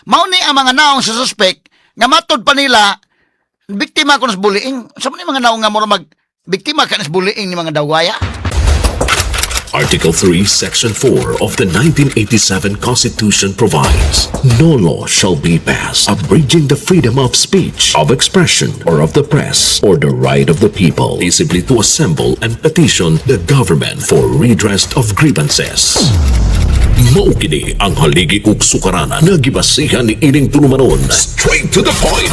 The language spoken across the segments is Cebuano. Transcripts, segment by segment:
Mao ni ang mga naong sa suspect nga matod pa nila biktima ko sa bullying. Sa man ni mga naong nga mura mag biktima ka na sa bullying ni mga dawaya. Article 3, Section 4 of the 1987 Constitution provides, "No law shall be passed abridging the freedom of speech, of expression, or of the press, or the right of the people peaceably to assemble and petition the government for redress of grievances." Mao kini ang haligi ug sukaranan nga gibasihan ni ining tulumanon. Straight to the point.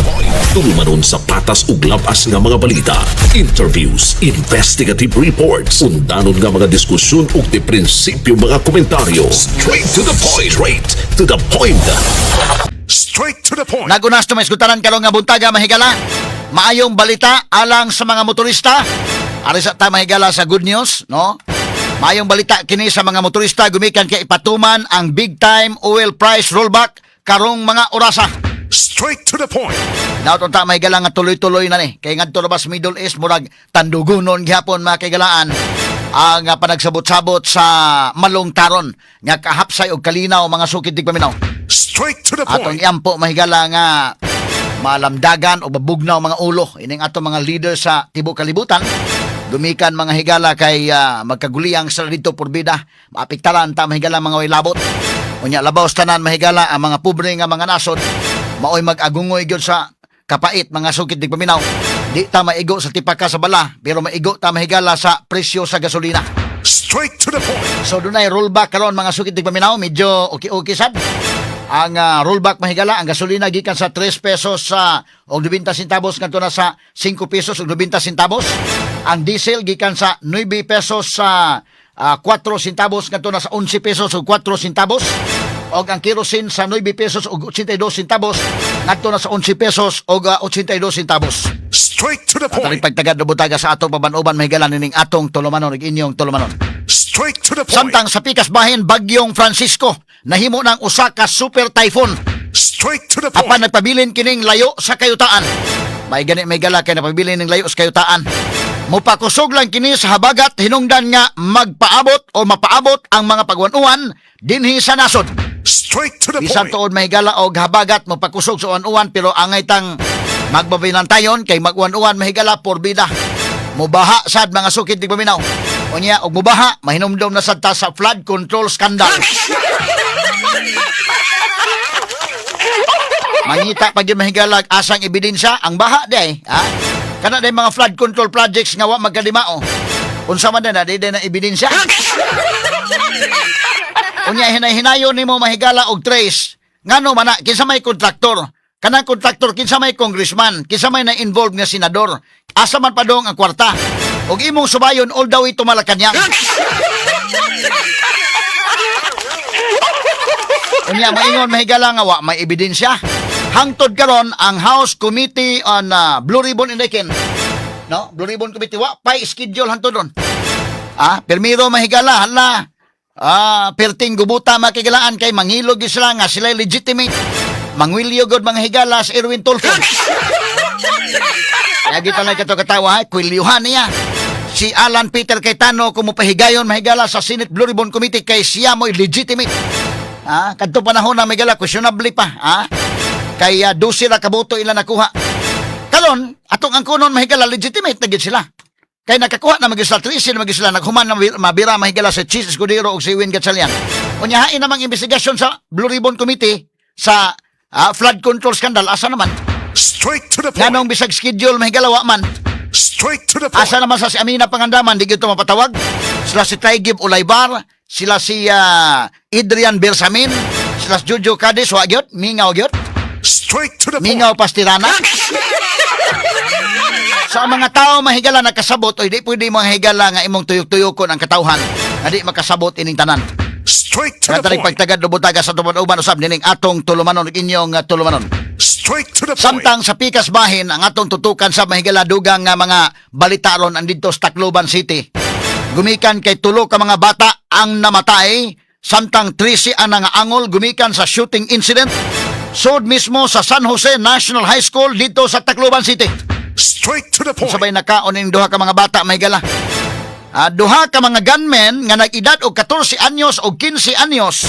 Tulumanon sa patas ug labas nga mga balita, interviews, investigative reports, undanon nga mga diskusyon ug di prinsipyo mga komentaryo. Straight to the point. Straight to the point. Straight to the point. Nagunas to may iskutanan karong nga buntaga, mahigala. Maayong balita alang sa mga motorista. Ari sa ta, mahigala, sa good news, no? Maayong balita kini sa mga motorista gumikan kay ipatuman ang big time oil price rollback karong mga orasa. Straight to the point. Daot unta, mahigala, nga tuloy-tuloy na ni. Kay ngadto labas Middle East, murag tandugunon gihapon, mga kaigalaan, ang panagsabot-sabot sa malungtaron nga kahapsay og kalinaw, mga sukid tigpaminaw. Straight to the Atong point. iampo, mahigala, nga malamdagan o babugnaw mga ulo ining atong mga leader sa tibuok kalibutan. Gumikan, mga higala, kay magkaguliyang sila dito porbida. Maapektaran ta, mahigala, mga way labot. Unya labaw sa tanan, mahigala, ang mga pobre nga mga nasod maoy mag-agungoy gyud sa kapait, mga sukid tigpaminaw. Di ta maigo sa tipaka sa bala, pero maigo ta, mahigala, sa presyo sa gasolina. Straight to the point. So dunay rollback karon, mga sukid tigpaminaw, medyo okay-okay sad. Ang rollback, mahigala, ang gasolina gikan sa 3 pesos sa og 90 centavos ngadto na sa 5 pesos og 90 centavos. Ang diesel gikan sa 9 pesos sa 4 centavos ngadto na sa 11 pesos og 4 centavos. Og ang kerosene sa 9 pesos og 82 centavos ngadto na sa 11 pesos og 82 centavos. Straight to the At point. pagtagad butaga sa atong paban-uban, mahigala, nining atong tulumanon ug inyong tulumanon. Straight to the point. Samtang sa pikas bahin, Bagyong Francisco nahimo ng usa ka super typhoon. Straight to the Apan point. nagpabilin kining layo sa kayutaan. May gani may gala kay napabilin ning layo sa kayutaan. Mupakusog lang kini sa habagat hinungdan nga magpaabot o mapaabot ang mga pagwan-uwan dinhi sa nasod. Straight to the Bisan point. tuod, mahigala, og habagat mopakusog sa uwan-uwan, pero angay tang magbabinantayon kay mag-uwan-uwan, mahigala, porbida. Mubaha sad, mga sukid tigpaminaw. Unya og mubaha, mahinumdom na sad ta sa flood control scandal. Mangita pa gyud, mahigala, asang ebidensya ang baha day, ha? Kana day mga flood control projects nga wa magkadimao. Unsa man na di day na ebidensya? Unya hinay-hinayon nimo, mahigala, og trace. Ngano man na kinsa may kontraktor? Kanang kontraktor, kinsa may congressman, kinsa may na-involved nga senador? Asa man padong ang kwarta? Og imong subayon all the way to Malacañang. Unya maingon, mahigala, nga wa may ebidensya. Hangtod karon ang House Committee on Blue Ribbon Indikin. No? Blue Ribbon Committee wa pay schedule hangtod ron. Pirmiro, mahigala, hala. Perting gubuta makigalaan kay manghilog gyud sila nga sila legitimate. Mangwilyo gud, mga higala, sa Erwin Tulfo. Kaya kita lang kato katawa, ha? Kwilyuhan niya. Si Alan Peter Cayetano kung mupahigayon, mahigala, sa Senate Blue Ribbon Committee kay siya mo'y legitimate. Kadto panahon na, mahigala, questionable pa. Kay 12 ra kaboto ila nakuha. Karon, atong ang kunon, mahigala, legitimate na gyud sila. Kay nakakuha na magyud sila, 13 na magyud sila, naghuman na mabira, mahigala, sa Chiz Escudero ug si Win Gatchalian. Unya hain namang investigasyon sa Blue Ribbon Committee sa flood control scandal, asa naman? Straight to the point. Nganong bisag schedule, mahigala, wa man? Straight to the point. Asa naman sa si Amina Pangandaman, di gyud to mapatawag. Sila si Taygib Olaybar, sila si Adrian Bersamin, sila si Jojo Cadiz, wa gyud, mingaw gyud. Straight to the point. Mingaw pastirana. Sa mga tao, mahigala, nakasabot, oy, di pwede, mga higala, nga imong tuyok-tuyokon ang katawhan nga di makasabot ining tanan. Straight to the Kaya point. pagtagad lubutaga sa tuban-uban usab nining atong tulumanon ug inyong tulumanon. Straight to the point. Samtang sa pikas bahin, ang atong tutukan sa mahigala dugang nga mga balita ron ang didto sa Tacloban City. Gumikan kay tulo ka mga bata ang namatay samtang 13 ang nangaangol gumikan sa shooting incident sud mismo sa San Jose National High School dito sa Tacloban City. Straight to the point. Sabay nakaon ning duha ka mga bata, mahigala. Duha ka mga gunmen nga nag-edad og 14 anyos og 15 anyos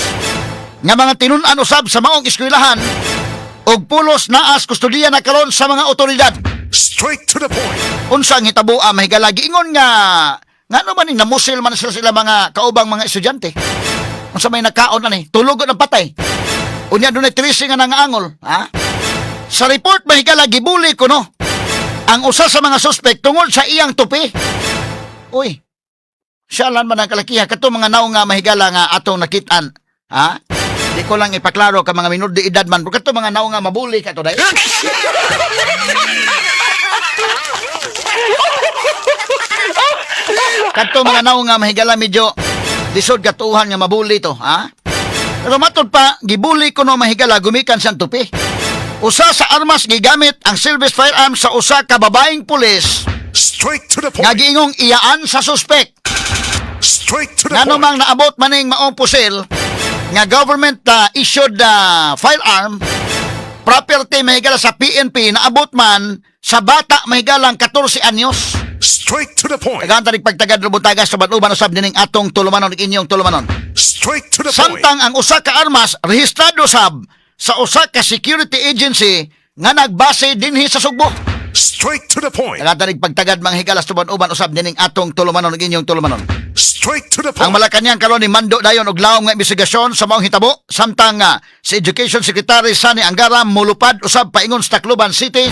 nga mga tinun-an usab sa maong eskwelahan. Og pulos naas kustodiya na karon sa mga otoridad. Straight to the point. Unsa ang hitabo, mahigala? Giingon nga ngano man ning namusil man sila sila mga kaubang mga estudyante. Unsa may nakaon ani? Tulog ng patay. Unya dunay 13 nga nangaangol, ha? Sa report, mahigala, gibuli kuno ang usa sa mga suspect tungod sa iyang tupi. Uy. Siya lan man ang kalakiha kato mga naong nga, mahigala, nga atong nakitaan. Ha? Di ko lang ipaklaro ka mga minor de edad man, pero kato mga naong nga mabuli ka to dai. Kadto mga naong nga, mahigala, medyo lisod katuhan nga mabuli to, ha? Pero matod pa, gibuli ko no, mahigala, gumikan siyang tupi. Usa sa armas gigamit ang service firearm sa usa ka babaeng pulis Straight to the nga point. giingong iyaan sa suspect. Straight to the Ngano point. mang naabot maning maong pusil nga government issued firearm, property, mahigala, sa PNP, naabot man sa bata, mahigalang 14 anyos. Straight to the point. Tagaan tanig pagtagad rubutagas sa uban usab nining atong tulumanon, inyong tulumanon. Straight to the point. Samtang ang usa ka armas rehistrado sab sa usa ka security agency nga nagbase dinhi sa Sugbo. Straight to the point. Tagaan tanig pagtagad mga higalas uban usab nining atong tulumanon, inyong tulumanon. Straight to the Ang point. Malacañang karon ni mando dayon og lawom nga investigasyon sa maong hitabo samtang si Education Secretary Sonny Angara mulupad usab paingon sa Tacloban City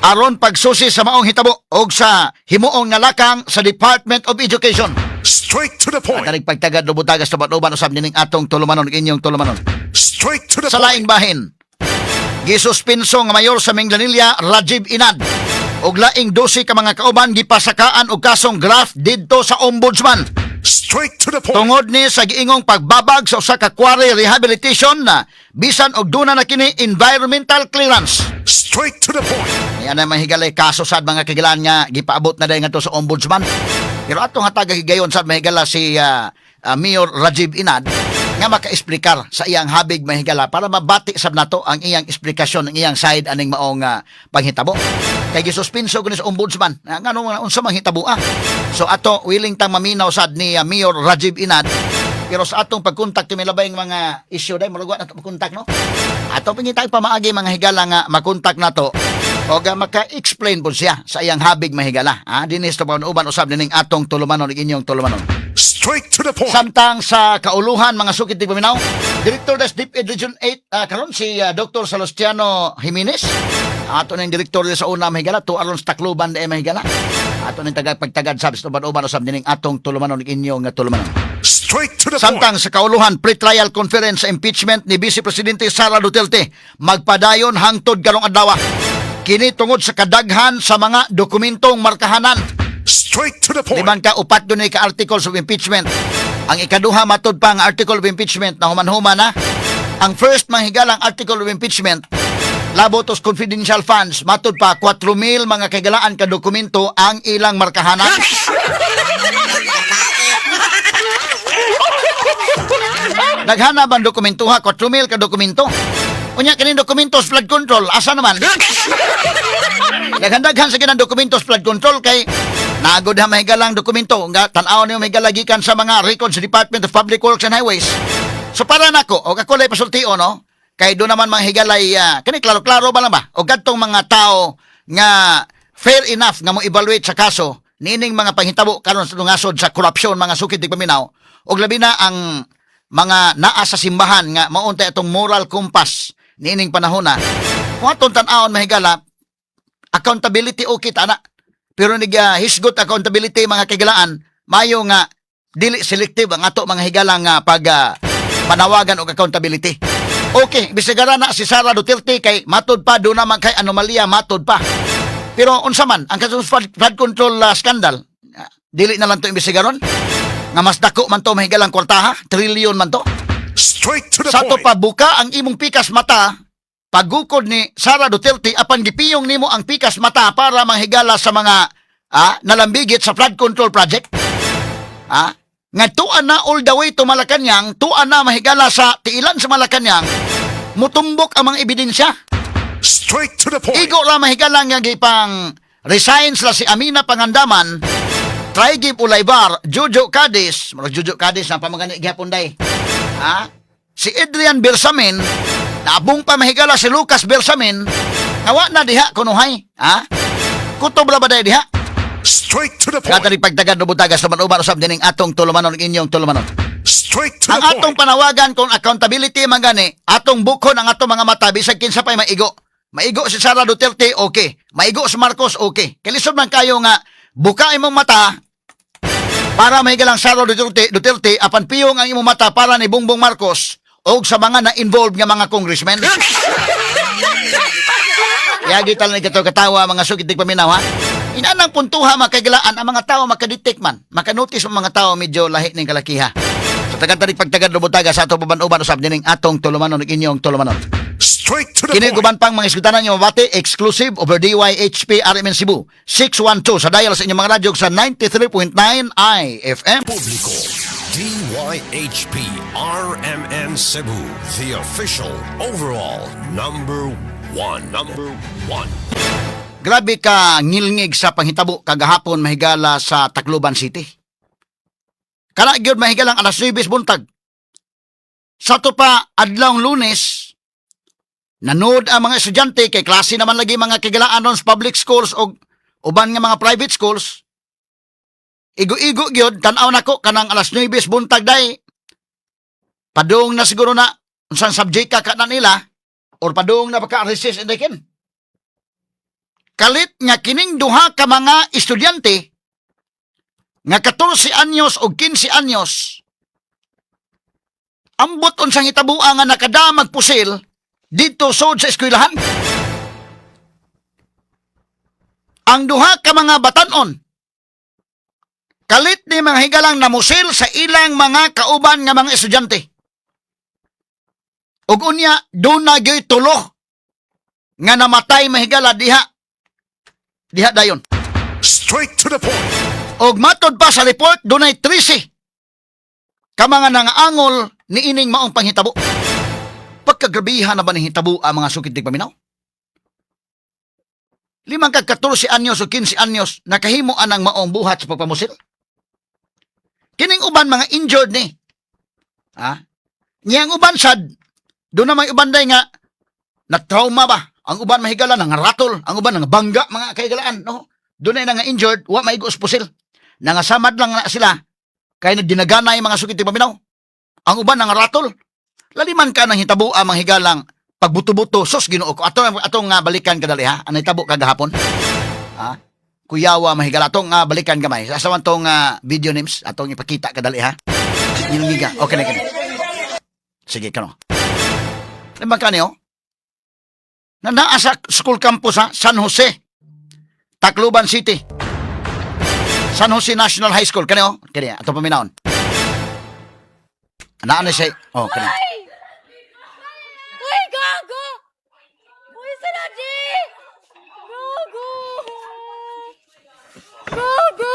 aron pagsusi sa maong hitabo og sa himuong nalakang sa Department of Education. Straight to the point. Tanig pagtagad lubutagas uban usab nining atong tulumanon, inyong tulumanon. Straight to the Sa point. laing bahin, gisuspinso nga mayor sa Minglanilla, Rajib Inad, og laing 12 ka mga kauban gipasakaan og kasong graft didto sa Ombudsman. Straight to the point. Tungod ni sa giingong pagbabag sa usa ka quarry rehabilitation na bisan og duna na kini environmental clearance. Straight to the point. Yan ang mahigalay kaso sad mga kagilaan nga gipaabot na dahil ngadto sa Ombudsman. Pero atong hatag higayon sad, mahigala, si Mayor Rajib Inad nga makaesplikar sa iyang habig, mahigala, para mabati sab nato ang iyang esplikasyon, ang iyang side aning maong panghitabo. Kay gisuspinso kuno sa Ombudsman. Ngano nga unsa man hitabo ah? So ato willing tang maminaw sad ni Mayor Rajib Inad. Pero sa atong pagkontak may labay mga issue dai murag wa na to pagkontak no. Ato pangitag pamaagi, mga higala, nga makontak nato o ga maka-explain po siya sa iyang habig, mahigala. Ha, dinis to uban usab nining atong tulumanon, inyong tulumanon. Straight to the point. Samtang sa kauluhan, mga sukit di paminaw, Director des DepEd Region 8 karon si Dr. Salustiano Jimenez. Ato ning direktor sa una, mahigala, to aron sa Tacloban di mahigala. Ato ning tagad pagtagad sab sa uban usab nining atong tulumanon, inyong tulumanon. Straight to the point. Samtang sa kauluhan, pre-trial conference sa impeachment ni Vice Presidente Sara Duterte magpadayon hangtod karong adlaw. Kini tungod sa kadaghan sa mga dokumentong markahanan. Straight to the point. Liman ka upat dunay ka articles of impeachment. Ang ikaduha, matud pa ang article of impeachment na human-human na. Ang first manghigalang article of impeachment labot os confidential funds, matud pa 4,000 mga kaigalaan ka dokumento ang ilang markahanan. Naghana bang dokumento ha? 4,000 ka dokumento. Unya kining dokumento sa flood control, asa naman? Daghan-daghan sa kinang dokumento sa flood control kay naagod ha mahigalang dokumento nga tan-aw niyo mahigala gikan sa mga records sa Department of Public Works and Highways. So para nako, og ako lay pasultio no, kay do naman mga higalay kani klaro-klaro ba lang ba? Og kadtong mga tao nga fair enough nga mo evaluate sa kaso niining mga panghitabo karon sa tungasod sa korupsyon, mga sukit di paminaw, og labi na ang mga naa sa simbahan nga mauntay atong moral compass niining panahon na kung atong tan-awon, mahigala, accountability okay ta na. Pero nig hisgot accountability, mga kagilaan, mayo nga dili selective ang ato mga higala nga pag panawagan og accountability. Okay, bisigara na si Sara Duterte kay matud pa do naman kay anomalya matud pa. Pero unsa man ang katong flood control scandal, dili na lang to imbestigaron nga mas dako man to mahigalang kwartaha, trillion man to. Straight to the Sa to point. pa buka ang imong pikas mata pagukod ni Sara Duterte apan gipiyong nimo ang pikas mata para manghigala sa mga nalambigit sa flood control project. Ah, nga tuan na all the way to Malacañang, tuan na mahigala sa tiilan sa Malacañang, mutumbok ang mga ebidensya. Straight to the point. Igo ra mahigala nga gipang resign sila si Amina Pangandaman, Trygve Olaivar, Jojo Cadiz, murag Jojo Cadiz na pamagani gihapon day. Ha? Si Adrian Bersamin Naabong pa, mahigala, si Lucas Bersamin nga wa na diha kunuhay, ha? Kutob ra ba day diha? Straight to the point. Katari pagtagad no butagas naman uban usab dining atong tulumanon, inyong tulumanon. Straight to the Ang atong point. panawagan kung accountability man gani, atong bukhon ang atong mga mata bisag kinsa pay maigo. Maigo si Sara Duterte, okay. Maigo si Marcos, okay. Kalisod man kayo nga buka imong mata para mahigalang Sara Duterte, apan piyong ang imong mata para ni Bongbong Marcos o sa mga na-involved nga mga congressmen. Yagi talan ni kato katawa, mga sugid paminaw, ha. Inanang puntuha, makaigalaan ang mga tao, makadetect man, makanotice ang mga tao medyo lahi ning kalakiha. Sa tagan tarik pagtagad lubutaga sa ato uban-uban usab dining atong tulumanon, inyong tulumanon. Straight to the Kini point. guban pang mga isgutanan nyo mabati exclusive over DYHP RMN Cebu 612 sa dial sa inyong mga radyo sa 93.9 IFM. Publiko. DYHP RMN Cebu, the official overall number one. Number one. Grabe ka ngilngig sa panghitabo kagahapon, mahigala, sa Tacloban City. Kana gyud, mahigalang, alas 9 buntag. Sa to pa adlawng Lunes, nanood ang mga estudyante kay klase naman lagi, mga kagilaan, sa public schools o uban nga mga private schools. Igo-igo gyud tan-aw nako kanang alas 9 buntag day. Padung na siguro na unsang subject ka kana nila or padung na baka recess and kin. Kalit nga kining duha ka mga estudyante nga 14 anyos o 15 anyos, ambot unsang hitabua nga nakadamag pusil didto sod sa eskwelahan. Ang duha ka mga batanon, kalit ni mga higalang, namusil sa ilang mga kauban nga mga estudyante ug unya duna gyoy tulo nga namatay, mahigala, diha diha dayon. Straight to the point. Og matod pa sa report, dunay 13 ka mga nangaangol niining maong panghitabo. Pagkagrabihan na ba ni hitabo ang mga sukid paminaw? Limang kag 14 anyos o 15 anyos nakahimo anang maong buhat sa pagpamusil. Kining uban mga injured ni. Ha? Niyang uban sad, doon na may uban day nga na trauma ba? Ang uban, mahigala, nangaratol, ang uban bangga, mga kahigalaan, no? Doon na nga injured, wa maigo sa pusil. Nangasamad lang na sila kay nagdinaganay, mga sukit paminaw. Ang uban nangaratol. Laliman ka ng hitabo ang mga higalang pagbuto-buto, sus, Ginoo ko. Ato atong nga balikan kadali, ha. Ano hitabo kagahapon? Ha? Kuyawa, mahigala, atong nga balikan gamay. Asa man tong video names atong ipakita kadali, ha. Ngilngiga. Okay na kini. Sige kano. Limang kanyo. Na naa sa school campus, ha, San Jose, Tacloban City. San Jose National High School kani oh, kani ato paminawon. Naa na siya. Oh, kani. Uy, gago! Uy, sila G! Gago! Gago!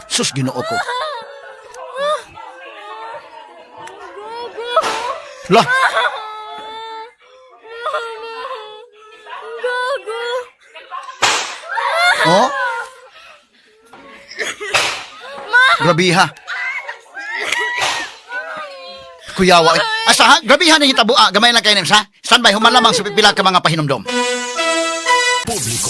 Sus, Ginoo ko. Gago! Lah, Gago! oh. Grabiha. Kuyawa. Eh. Asa ha? Grabiha ni hitabo. Ah, gamay lang kayo, Nems, ha? Standby, human lamang sa pipila ka mga pahinumdom. Publiko.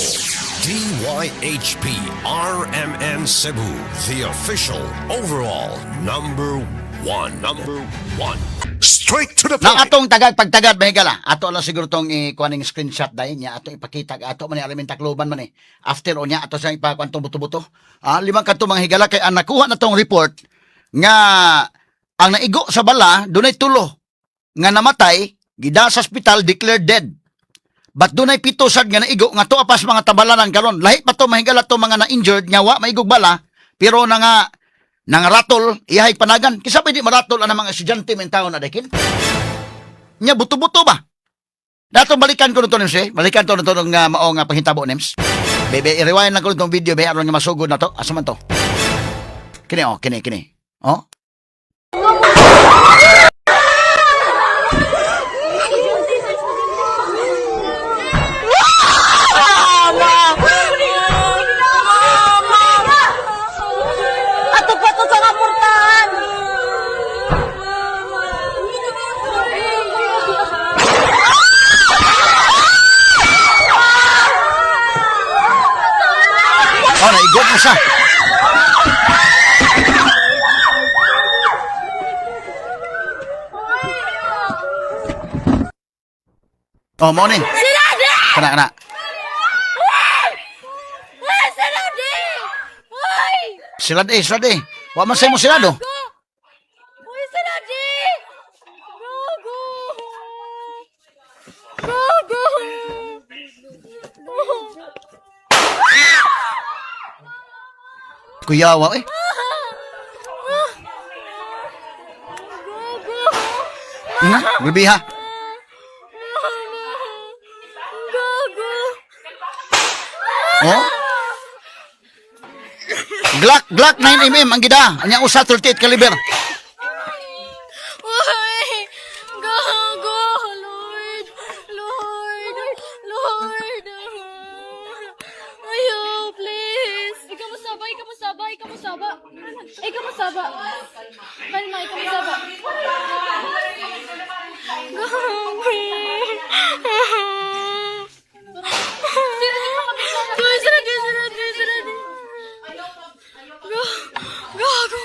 DYHP RMN Cebu, the official overall number one. Number one. Straight to the Nang point. atong tagag pagtagad, mahigala. Ato lang siguro tong i-kuha ning screenshot dahil niya ato ipakita ato man ni Alamin Tacloban man eh. After o niya ato siyang ipakuan tong buto-buto. Ah, limang kadto, mga higala, kay ang nakuha na tong report nga ang naigo sa bala, dunay tulo nga namatay, gida sa ospital, declared dead. But dunay pito sad nga naigo nga tuwa pa sa mga tabalanan karon. Lahi pa to, mahigala, to mga na-injured nga wa maigog bala pero na nga nangaratol iyahay panagan. Kisa pwede maratol ang mga estudyante men taon na dakin. Nya buto-buto ba? Dato balikan ko nito, Nems, eh. Balikan to nito nga mao nga panghitabo, Nems. Bebe, i-rewind lang ko nitong video be aron nga masugod na to. Asa man to? Kini oh, kini kini. Oh. Mama! Mama! Ato pa to sa nga portahan! Naigo na siya. Oh, mo ni. Sila di! Kana kana. Uy, sila di! Uy! Sila di, sila di. Wa man sa imo sila do. Gago! Uy, sila di! Gago! Gago! Kuyawa eh. Gago! Grabe ha. Gago! Oh. Glock Glock 9 mm ang gida. Anya usa 38 caliber. Uy! Gago! Lord! Lord! Lord! Ayaw, please! Ikaw mo saba, ikaw mo saba, ikaw mo saba. Ikaw mo saba. Kalma, ikaw mo saba. Gago! Sila, sila, sila, sila. Gago!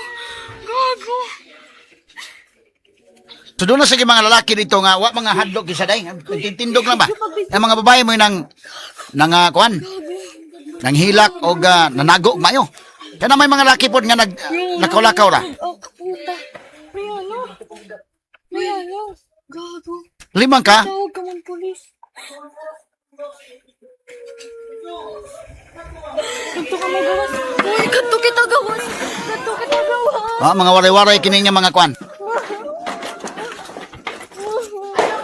Gago! So doon na sige mga lalaki dito nga wa mga hadlok isa day. Nagtitindog lang ba? Ang mga babae mo nang nang kuan. Nang hilak og nanago mayo. Kana may mga lalaki pod nga nag lakaw-lakaw ra. Oh, puta. May ano? May ano? Gago. Limang ka? Tawag ka man, pulis. Kadto ka magawas. Uy, kadto kita gawas. Kadto kita gawas. Ah, mga waray-waray kini nga mga kuan.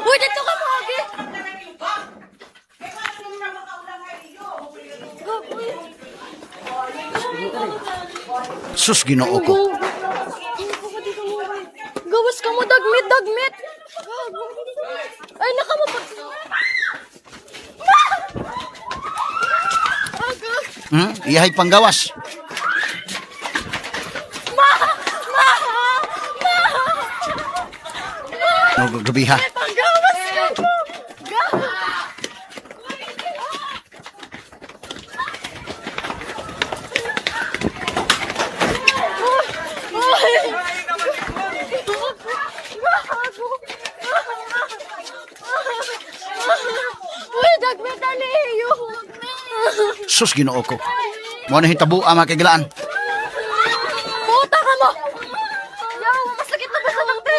Uy, dito ka mahagi. Gago. Sus, Ginoo ko. Gawas ka mo, dagmit, dagmit! Gago. Ay, naka mo pa. Iyahay panggawas. Ma! Ma! Ma! No, grabe ha. Panggawas ka mo! Gago! Uy! Gago! Uy, dagmit na niyo! Sus, Ginoo ko. Mo na hitabo ang mga kagilaan. Puta ka mo! Yaw, masakit na basta ng te!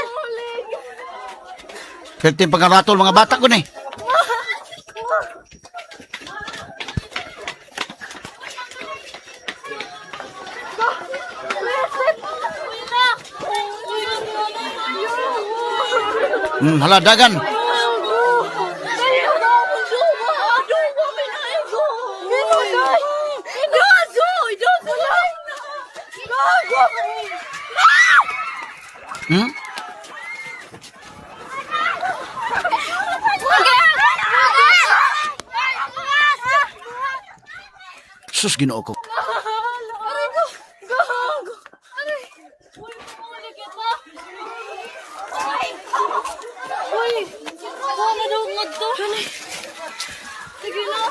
Perting pangaratol mga bata ko ni. Hala dagan. Sus, Ginoo ko. Aray ko! Gago! Aray! Uy, pumuli kita! Ay! Uy! Wala daw nga to. Sige na.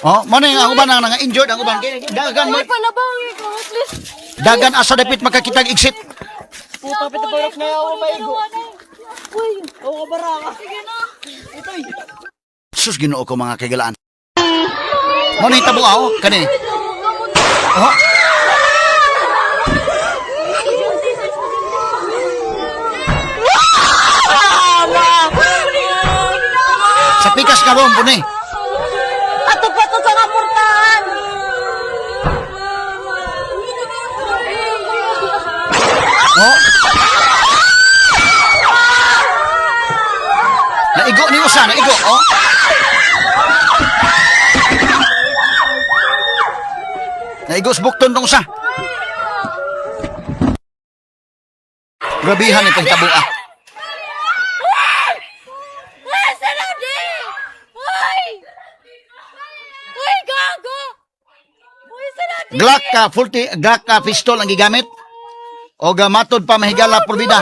Oh, mo na yung ang uban ang nga injured ang uban. Dagan mo. Uy, palabang ikaw at least. Dagan asa dapit makakitag exit. Puta, pita parok na ako, maigo. Uy! Oo, baraka. Sige na. Sus, Ginoo ko mga kagilaan. Mo na hitabo aw kani. Oh. Sa pikas ka ron, puni. Ato pa to sa kapurtahan! Oh. Naigo ni usa, naigo, oh. Naigo sa bukton tong usa. Grabihan itong tabua. Uy, saradi! Uy! Uy, gago! Uy, saradi! Glock ka 40 Glock ka pistol ang gigamit. O matod pa mahigala porbida.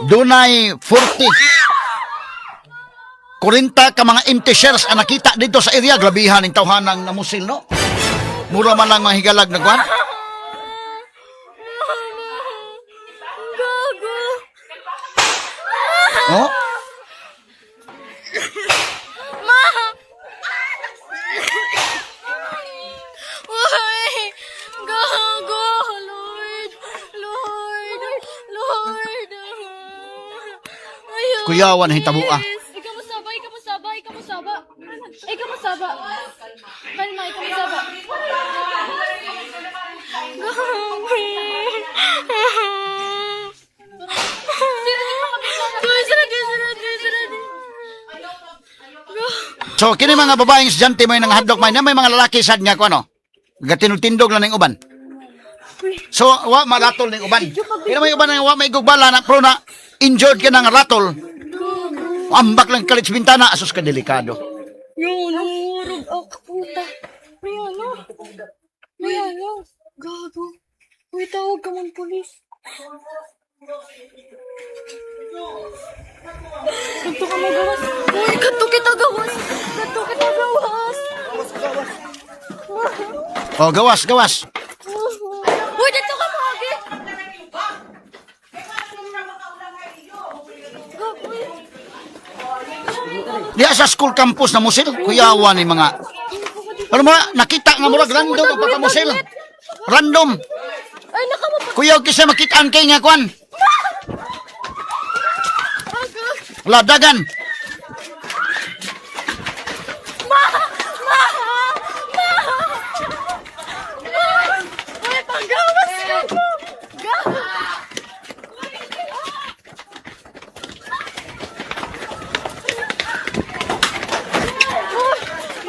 Dunay 40 40 ka mga empty shells ang nakita dito sa area. Grabihan ang tawhanang namusil, no? Mura man lang mahigalag na kwan. Gago. Oh? Ma! Uy! Gago! Lord! Lord! Lord! Ayaw. Kuyawan hitabo, ah. Ikaw mo saba, ikaw mo saba, ikaw mo saba. Ikaw mo saba. Kalma, ikaw mo saba. Gago. So kini mga babaeng estudyante mo nang hadlok may na may mga lalaki sad nga ko ano. Gatinutindog lang ning uban. So wa maratol ning uban. Kini may uban nga wa may gugbala na pro na injured ka na nga ratol. Ambak lang kalit sa bintana asos ka delikado. Yung nangurog ako, puta. May ano? May ano? Gago. Uy, tawag ka man pulis. Kanto ka magawas. Uy, kanto kita gawas. Kanto kita gawas. Oh, gawas, gawas. Uy, dito ka mahagi. Gago. Diya sa school campus na musil, kuyawa ni mga. Pero mga nakita nga murag random ang pagkamusil. Random. Ay, nakamapa. Kuyaw kisa makitaan kay nga kwan. Ladagan. Ma! Ma! Ma! Ma! Uy, panggawas ka ko! Gago!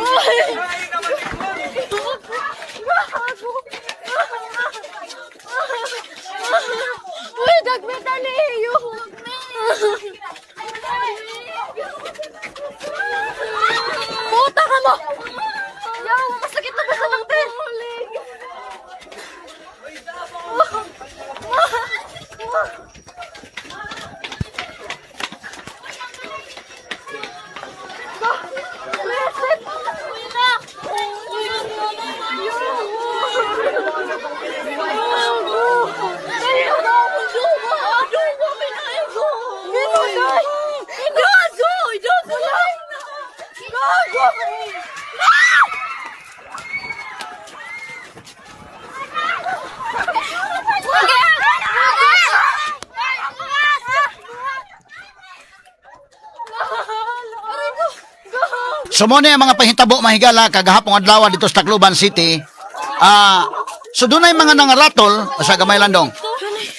Uy! Gago! Uy, dagmit na iyo! Puta ka mo! Yaw, masakit na basta ng ten! So mo na yung mga pahitabo mahigala kagahapong adlaw dito sa Tacloban City. Ah, so dunay mga nangaratol sa gamay landong.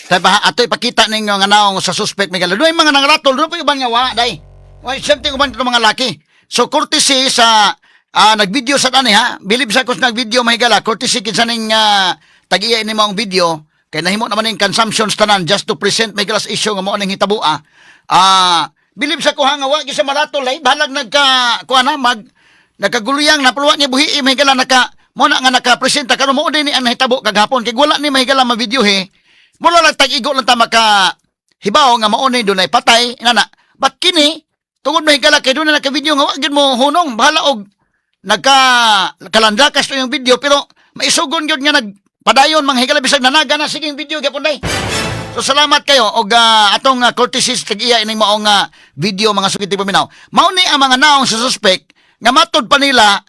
Tay pa ato ipakita ninyo nga naong sa suspect mahigala. Dunay mga nangaratol, dunay pa uban nga wa day. Wa siyempre uban itong mga laki. So courtesy sa nagvideo sa tani ha. Bilib sa kus nagvideo mahigala, courtesy kinsa ning tag-iya ini maong video kay nahimo naman ning consumption tanan just to present mahigala sa issue nga mao ning hitaboa. Bilib sa kuha nga wa gyud sa maratol ay bahalag nagka kuha na mag nagkaguluyang na pero wa niya buhi mahigala naka mo na nga nakapresenta karon mo din ni ang nahitabo kagahapon kay wala ni mahigala ma-video he. Mula lang tag-igo lang ta maka hibaw nga mao ni dunay patay inana. But kini tungod mahigala kay dunay naka-video nga wa gyud mo hunong bahala og nagka kalandakas to yung video pero maisugon gyud nga nagpadayon mga higala bisag nanaga na sige yung video gyapon day. So salamat kayo og atong courtesy sa tag-iya ining maong video mga sukiti paminaw. Mao ni ang mga naong sa suspect nga matod pa nila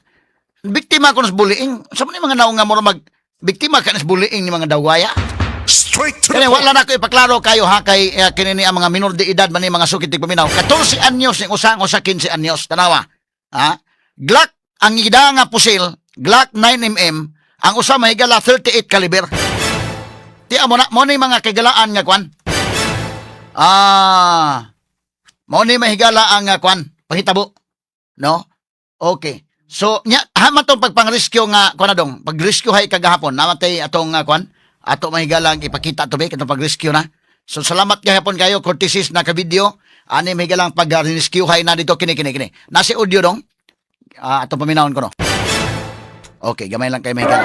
biktima kon sa bullying. Sa man ni mga naong nga mura mag biktima ka sa bullying ni mga dawaya. Straight to the Kani point. wala na ko ipaklaro kayo ha kay kini ni ang mga minor de edad man ni mga sukiti paminaw. 14 anyos ning usa ang usa 15 anyos tanawa. Ha? Glock ang ida nga pusil, Glock 9mm, ang usa mahigala 38 caliber. Ti amo na mo ni mga kagalaan nga kwan. Mo ni mahigala ang kwan, pahitabo. No? Okay. So, nya hama tong pagpang-rescue nga kwan na dong. Pag-rescue hay kagahapon, namatay atong kwan. Ato mahigala ang ipakita to be katong pag-rescue na. So salamat gahapon kayo courtesies na ka-video. Ani mahigalang pag-rescue hay na dito kini kini kini. Nasi audio dong. Atong paminawon ko no. Okay, gamay lang kay mahigala.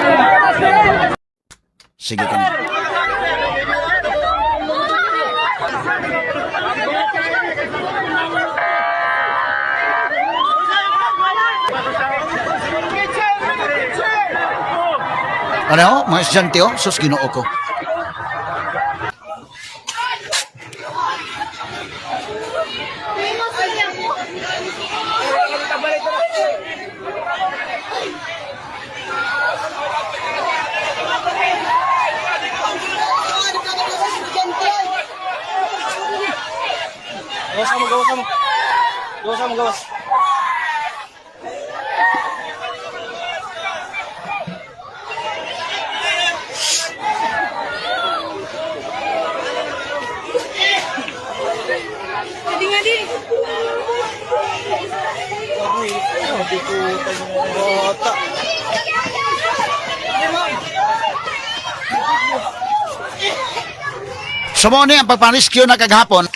Sige kini. Ano, mga estudyante, oh, sus Ginoo ko. Gawas mo, gawas mo. Gawas mo, gawas. Adi nga di. Bata. So mo ni ang pagpa-rescue na kagahapon.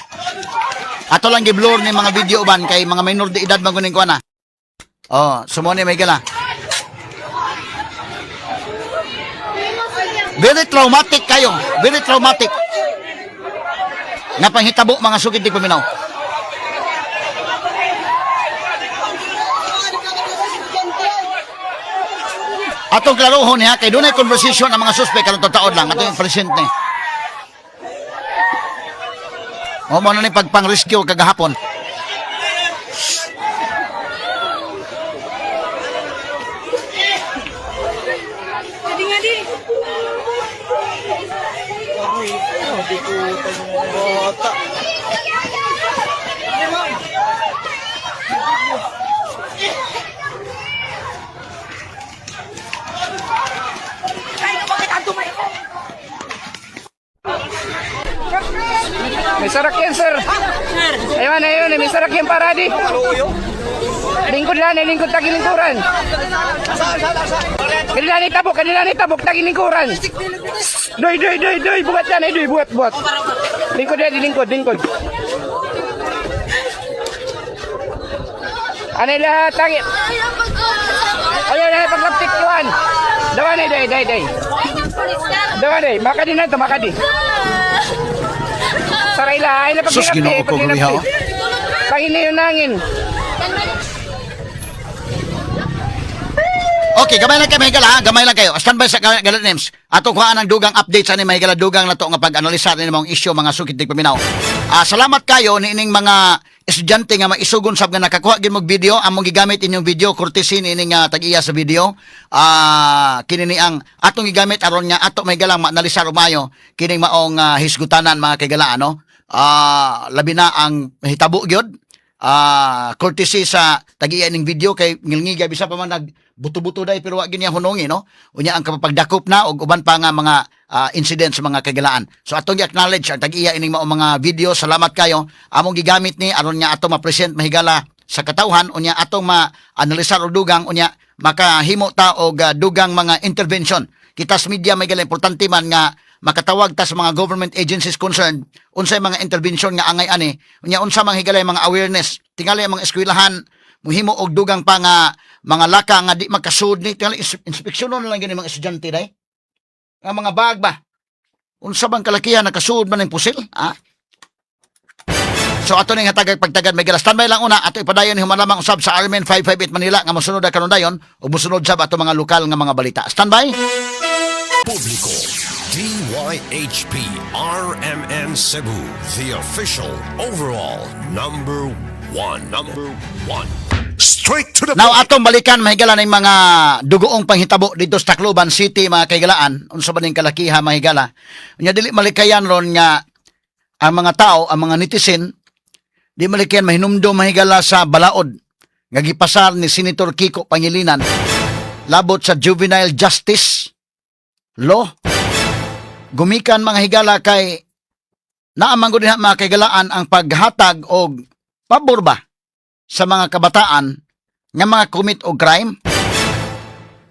Ato lang giblur ni mga video ban kay mga minor de edad man kuning kuana. Oh, so mo ni may gala. Very traumatic kayo. Very traumatic. Nga panghitabo mga sugid di paminaw. Atong klarohon niya kay dunay conversation ang mga suspect karon taod lang atong present ni. O mo na ni pagpang-rescue kagahapon. Adi nga di. Bata. May sarakyan, sir. Ayun, ayun, may sarakyan para di. Lingkod lang, eh, lingkod tagilingkuran. Kanila ni tabok, kanila ni tabok tagilingkuran. Doy, doy, doy, doy, buhat yan, eh, doy, buhat, buhat. Lingkod yan, lingkod, lingkod. Ano lahat, tagi. Ayun, ay, paglaptik tuan. Dawan eh, doy, doy, doy. Dawan eh, makadi na ito, makadi. Saray la, ay na Sus, Ginoo ko, grumiha, oh. Panghinayunangin. Okay, gamay lang kayo mahigala ha, gamay lang kayo. Standby sa Galat Names. Ato kuhaan ang dugang update sa ni mahigala dugang na to nga pag-analisa ni mga isyu mga sukit di paminaw. Ah, salamat kayo niining mga estudyante nga maisugon sab nga nakakuha gid mog video among gigamit inyong video courtesy niining tag-iya sa video. Ah, kini ni ang atong gigamit aron nga ato mahigala maanalisar umayo kining maong hisgutanan mga kaigalaan no. Ah, labi na ang hitabo gyud courtesy sa tag-iya ning video kay ngilngiga bisa pa man nag buto-buto dai pero wa gyud niya hunongi no. Unya ang kapagdakop na og uban pa nga mga incidents sa mga kagalaan. So atong gi-acknowledge ang tag-iya ining mao mga video. Salamat kayo. Among gigamit ni aron nga ato ma-present mahigala sa katawhan unya atong ma-analisar og dugang unya makahimo ta og dugang mga intervention. Kita sa media may gala importante man nga makatawag ta sa mga government agencies concerned unsay mga intervention nga angay ani unya unsa mang higalay mga awareness tingali ang mga eskwelahan muhimo og dugang pa nga mga laka nga di makasud ni tingali inspeksyonon na lang gyud ni mga estudyante day nga mga bag ba unsa bang kalakihan nakasuod man ning pusil ha. So ato ning hatagag pagtagad may standby lang una ato ipadayon ni human lamang usab sa RMN 558 Manila nga mosunod na karon dayon ug mosunod sab ato mga lokal nga mga balita. Standby. Publico. DYHP RMN Cebu, the official overall number one. Number one. Straight to the Now point. atong balikan mahigala ng mga dugoong panghitabo dito sa Tacloban City mga kaigalaan unsa ba ning kalakiha mahigala. Unya dili malikayan ron nga ang mga tao, ang mga netizen di malikayan mahinumdom mahigala sa balaod nga gipasar ni Senator Kiko Pangilinan labot sa juvenile justice law. Gumikan mga higala kay naamang gud diha mga kaigalaan ang paghatag og pabor ba sa mga kabataan nga mga commit og crime.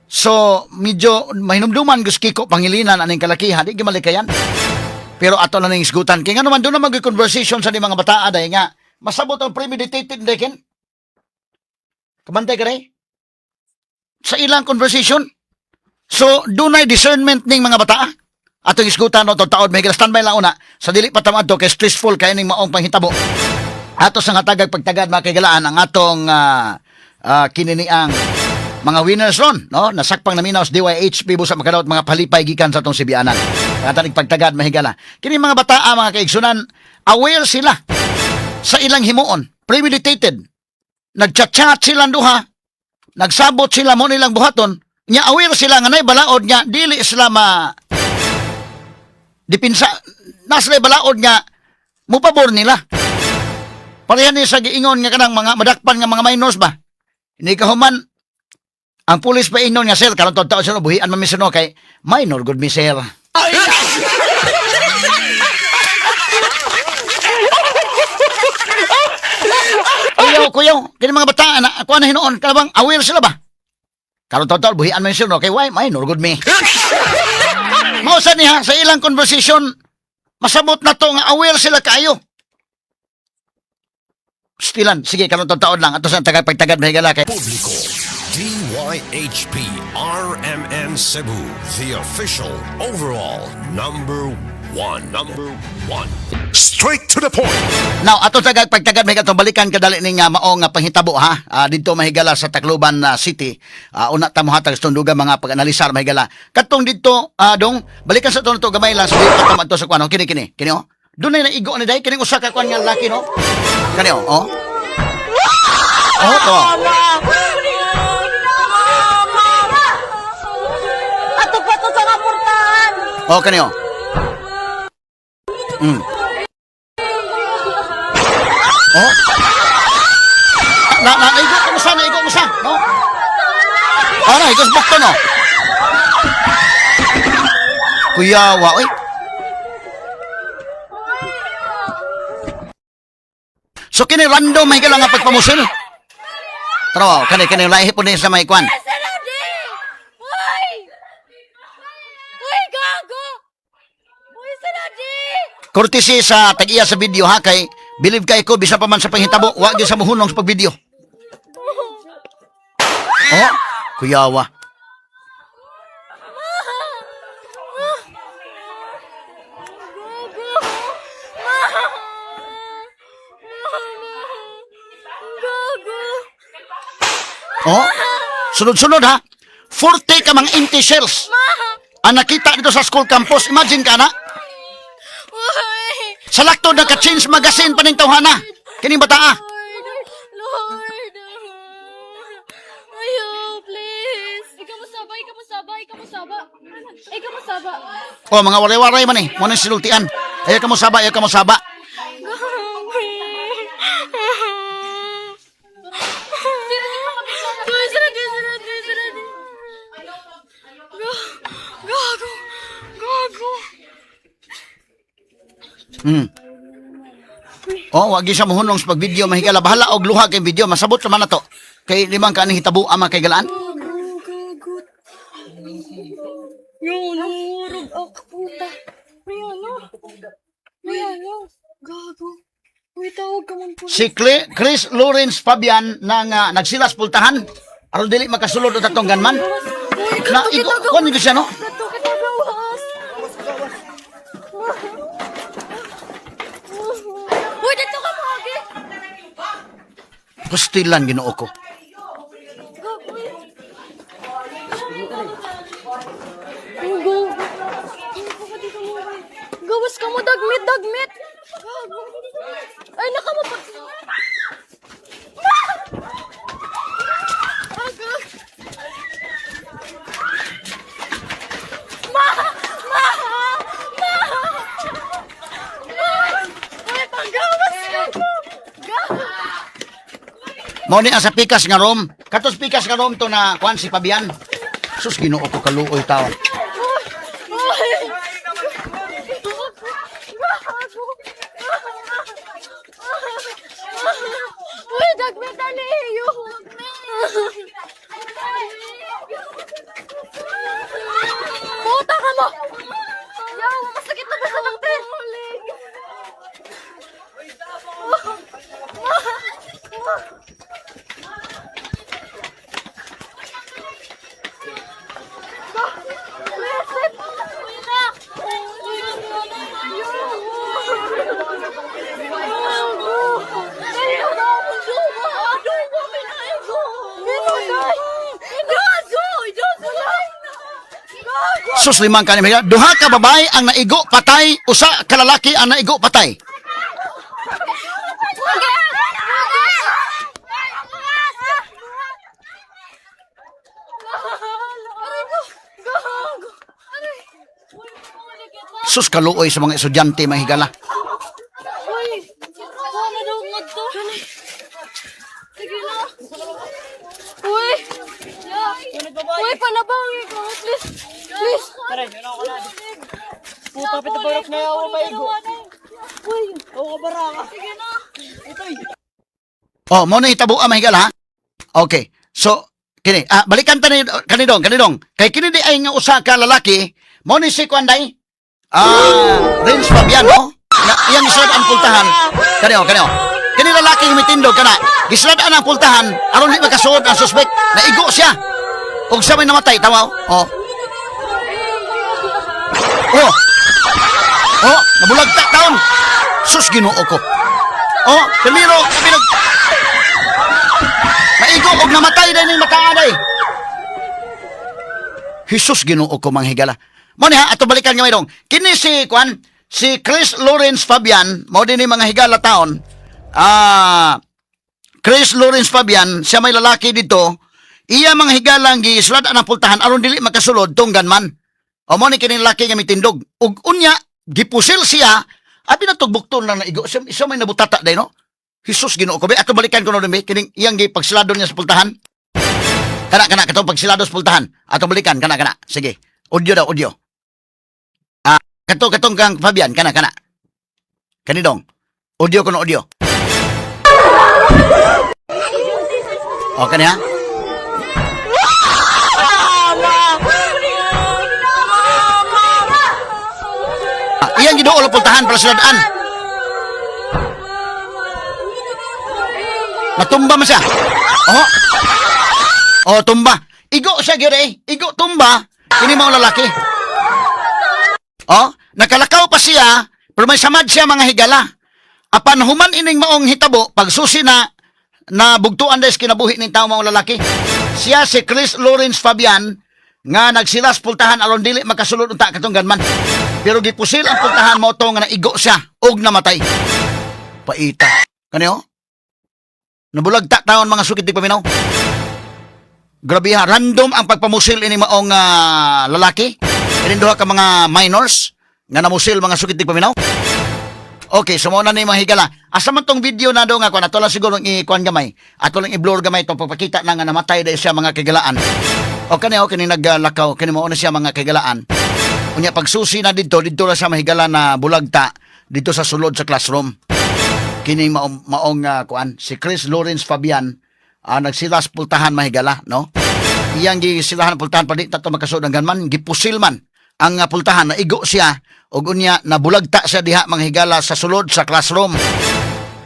So, medyo mahinumduman gus Kiko Pangilinan aning kalakihan, di gimalikayan. Pero ato lang ning isgutan. Kay nga naman doon naman conversation sa ni mga bataa dahil nga masabot ang premeditated dekin. Kabantay ka rin? Sa ilang conversation. So, dunay discernment ning mga bataa. Atong isgutan no, taod may standby lang una. Sa dili pa tamad to kay stressful kay ning maong panghitabo. Ato sa nga tagag pagtagad mga kaigalaan ang atong kininiang Mga winners ron, no? Nasakpang naminaw sa DYHP busa makadaot mga palipay gikan sa atong Sibianan. Katanig pagtagad mahigala. Kini mga bataa mga kaigsunan, aware sila sa ilang himuon, premeditated. Nagchat-chat sila duha, nagsabot sila mo nilang buhaton, nya aware sila nga nay balaod nga dili sila ma dipinsa nasla balaod nga mupabor nila. Pareha ni sa giingon nga kanang mga madakpan nga mga minors ba. Hindi ka human ang pulis pa ingon nga sir karon taon sir buhian man mi sir, no kay minor good mi sir. Kuyaw, kuyaw, kini mga bata na kuan na hinuon kanabang aware sila ba? Karon taon buhian man mi sir no kay why minor good mi. Mao sa niya sa ilang conversation masabot na to nga aware sila kaayo. Stilan, sige karon taon lang ato sa tagapagtagad mahigala kay Publiko. DYHP RMN Cebu, the official overall number one. Number one. Straight to the point. Now, ato sa pagtagad may katong balikan kadali ning mao nga panghitabo ha. Didto mahigala sa Tacloban City. Una ta mohatag sa tundugan mga pag-analisar mahigala. Katong didto dong balikan sa to gamay lang sa di pa ta sa kuan. Kini kini kini oh. Dunay naigo ni dai kining usa ka kuan nga lalaki no. Kani oh. Oh. Oh, to. Ato pa to sa kaportahan! Oh, kani oh. Oh. Na na naigo ko sa naigo mo sa, no? Oh, na igos bukto no. Kuyawa, oy. So kini random may nga pagpamusil. Tara, kani kani lahi po ni sa may kwan. Saradi! Uy! Uy, gago! Uy, Saradi! Courtesy sa tag-iya sa video ha kay believe kay ko bisan pa man sa panghitabo wa gyud sa muhunong sa pagvideo. Oh, kuyawa. Gago! Ma! Gago! Oh, sunod-sunod ha. 40 ka mga empty shells. Ang nakita dito sa school campus, imagine ka na. Uy! Sa laktod nagka-change magazine pa ning tawhana. Kining bataa. Lord! Lord! Ayaw, please! Ikaw mo saba, ikaw mo saba, ikaw mo saba. Ikaw mo saba. Oh, mga waray-waray man eh. Mo nang sinultian. Ayaw ka mo saba, ayaw ka mo saba. Gago! Gago! Oh, wag gyud siya mohunong sa pagvideo mahigala. Bahala og luha kay video, masabot naman na to. Kay limang kaning hitabo ama kay galaan. Gago! Gago! Yo, nangurog ako, puta. May ano? May ano? Gago. Uy, tawag ka man po. Si Chris Lawrence Fabian nang nagsilas pultahan aron dili makasulod og tatong gunman. Uy, Na kato igo kita kon gyud siya no. Kato kita gawas. Uy, dito ka mo, Pastilan Ginoo ko. Go. Gawas ka mo, dagmit, dagmit. Gago. Ay, naka mo pa. Ma! Ma! Ma! Ma! Ma! Uy, panggawas ka mo. Gago. Mao ni ang sa pikas nga rom. Katos pikas nga rom to na kuan si Fabian. Sus Ginoo ko kaluoy taon. Uy! Uy, dagmit na niyo! Puta ka mo! Yaw, masakit na ba sa langte? Sus, limang kani mga. Duha ka babae ang naigo patay, usa ka lalaki ang naigo patay. Sus, kaluoy sa mga estudyante, mga higala. Uy! Wala daw nga to. Sige na. Uy! Uy, palabang ikaw. Please. Please. Tara, yun ako na. Puta, pita barok na ako paigo. Uy! Oo ka baraka. Sige na. Ito'y. Oh, mo na hitabo ang mga higala, ha? Okay. So, kini, balikan ta ni kanidong, kanidong. Kay kini di ay nga usa ka lalaki, mo ni si Kwanday. Renz Fabiano, na iyang gisulad ang pultahan. Kani oh, kani oh. Kini lalaki nga mitindog kana. Gisulad ang pultahan aron di makasuod ang suspect. Naigo siya. Og siya may namatay, tama oh. Oh. Oh. Oh, nabulagta taon. Sus, Ginoo ko. Oh, primero, primero. Naigo og namatay dahil ning mataanay. Jesus, Ginoo ko, manghigala. Mo ni ha, ato balikan nga mayroong. Kini si kwan, si Chris Lawrence Fabian, mao din ni mga higala taon. Chris Lawrence Fabian, siya may lalaki dito. Iya mga higalang gisulad ang pultahan aron dili makasulod tong gunman. O mo ni kini lalaki nga mitindog. Ug unya gipusil siya, abi na tugbukton lang na igo. Siya may nabutata day no. Jesus, Ginoo ko. Be, ato balikan ko no be kining iyang gipagsilado niya sa pultahan. Kana kana katong pagsilado sa pultahan. Ato balikan kana kana. Sige. Audio daw, audio. Kato katong kang Fabian, kana kana. Kanidong. Audio kono audio. O kani ha? Iyang giduol ang pultahan para siladaan. Natumba man siya. Oh. Oh, tumba. Igo siya gyud eh. Igo tumba. Kini mao lalaki. Oh, nakalakaw pa siya, pero may samad siya mga higala. Apan human ining maong hitabo, pagsusi na na bugtuan des kinabuhi ning tao maong lalaki. Siya si Chris Lawrence Fabian nga nagsilas pultahan aron dili makasulod unta katong gunman. Pero gipusil ang pultahan mo to nga naigo siya og namatay. Paita. Kaniyo? Nabulagta taon mga sukit di paminaw. Grabe ha, random ang pagpamusil ini maong lalaki. Ining duha ka mga minors nga namusil mga sukit di paminaw. Okay, so mao na ni mga higala. Asa man tong video na do nga kuan ato lang siguro i-kuan gamay. Ato lang i-blur gamay tong pagpakita na nga namatay dahil siya mga kigalaan. O kani o kini naglakaw kini mao na siya mga kigalaan. Unya pagsusi na didto didto na siya mahigala na bulagta dito sa sulod sa classroom. Kini maong, maong kuan si Chris Lawrence Fabian, nagsilas pultahan mahigala no. Iyang gisilahan pultahan pa di tato makasuod ang gunman, gipusil man ang pultahan, naigo siya ug unya nabulagta siya diha mga higala sa sulod sa classroom.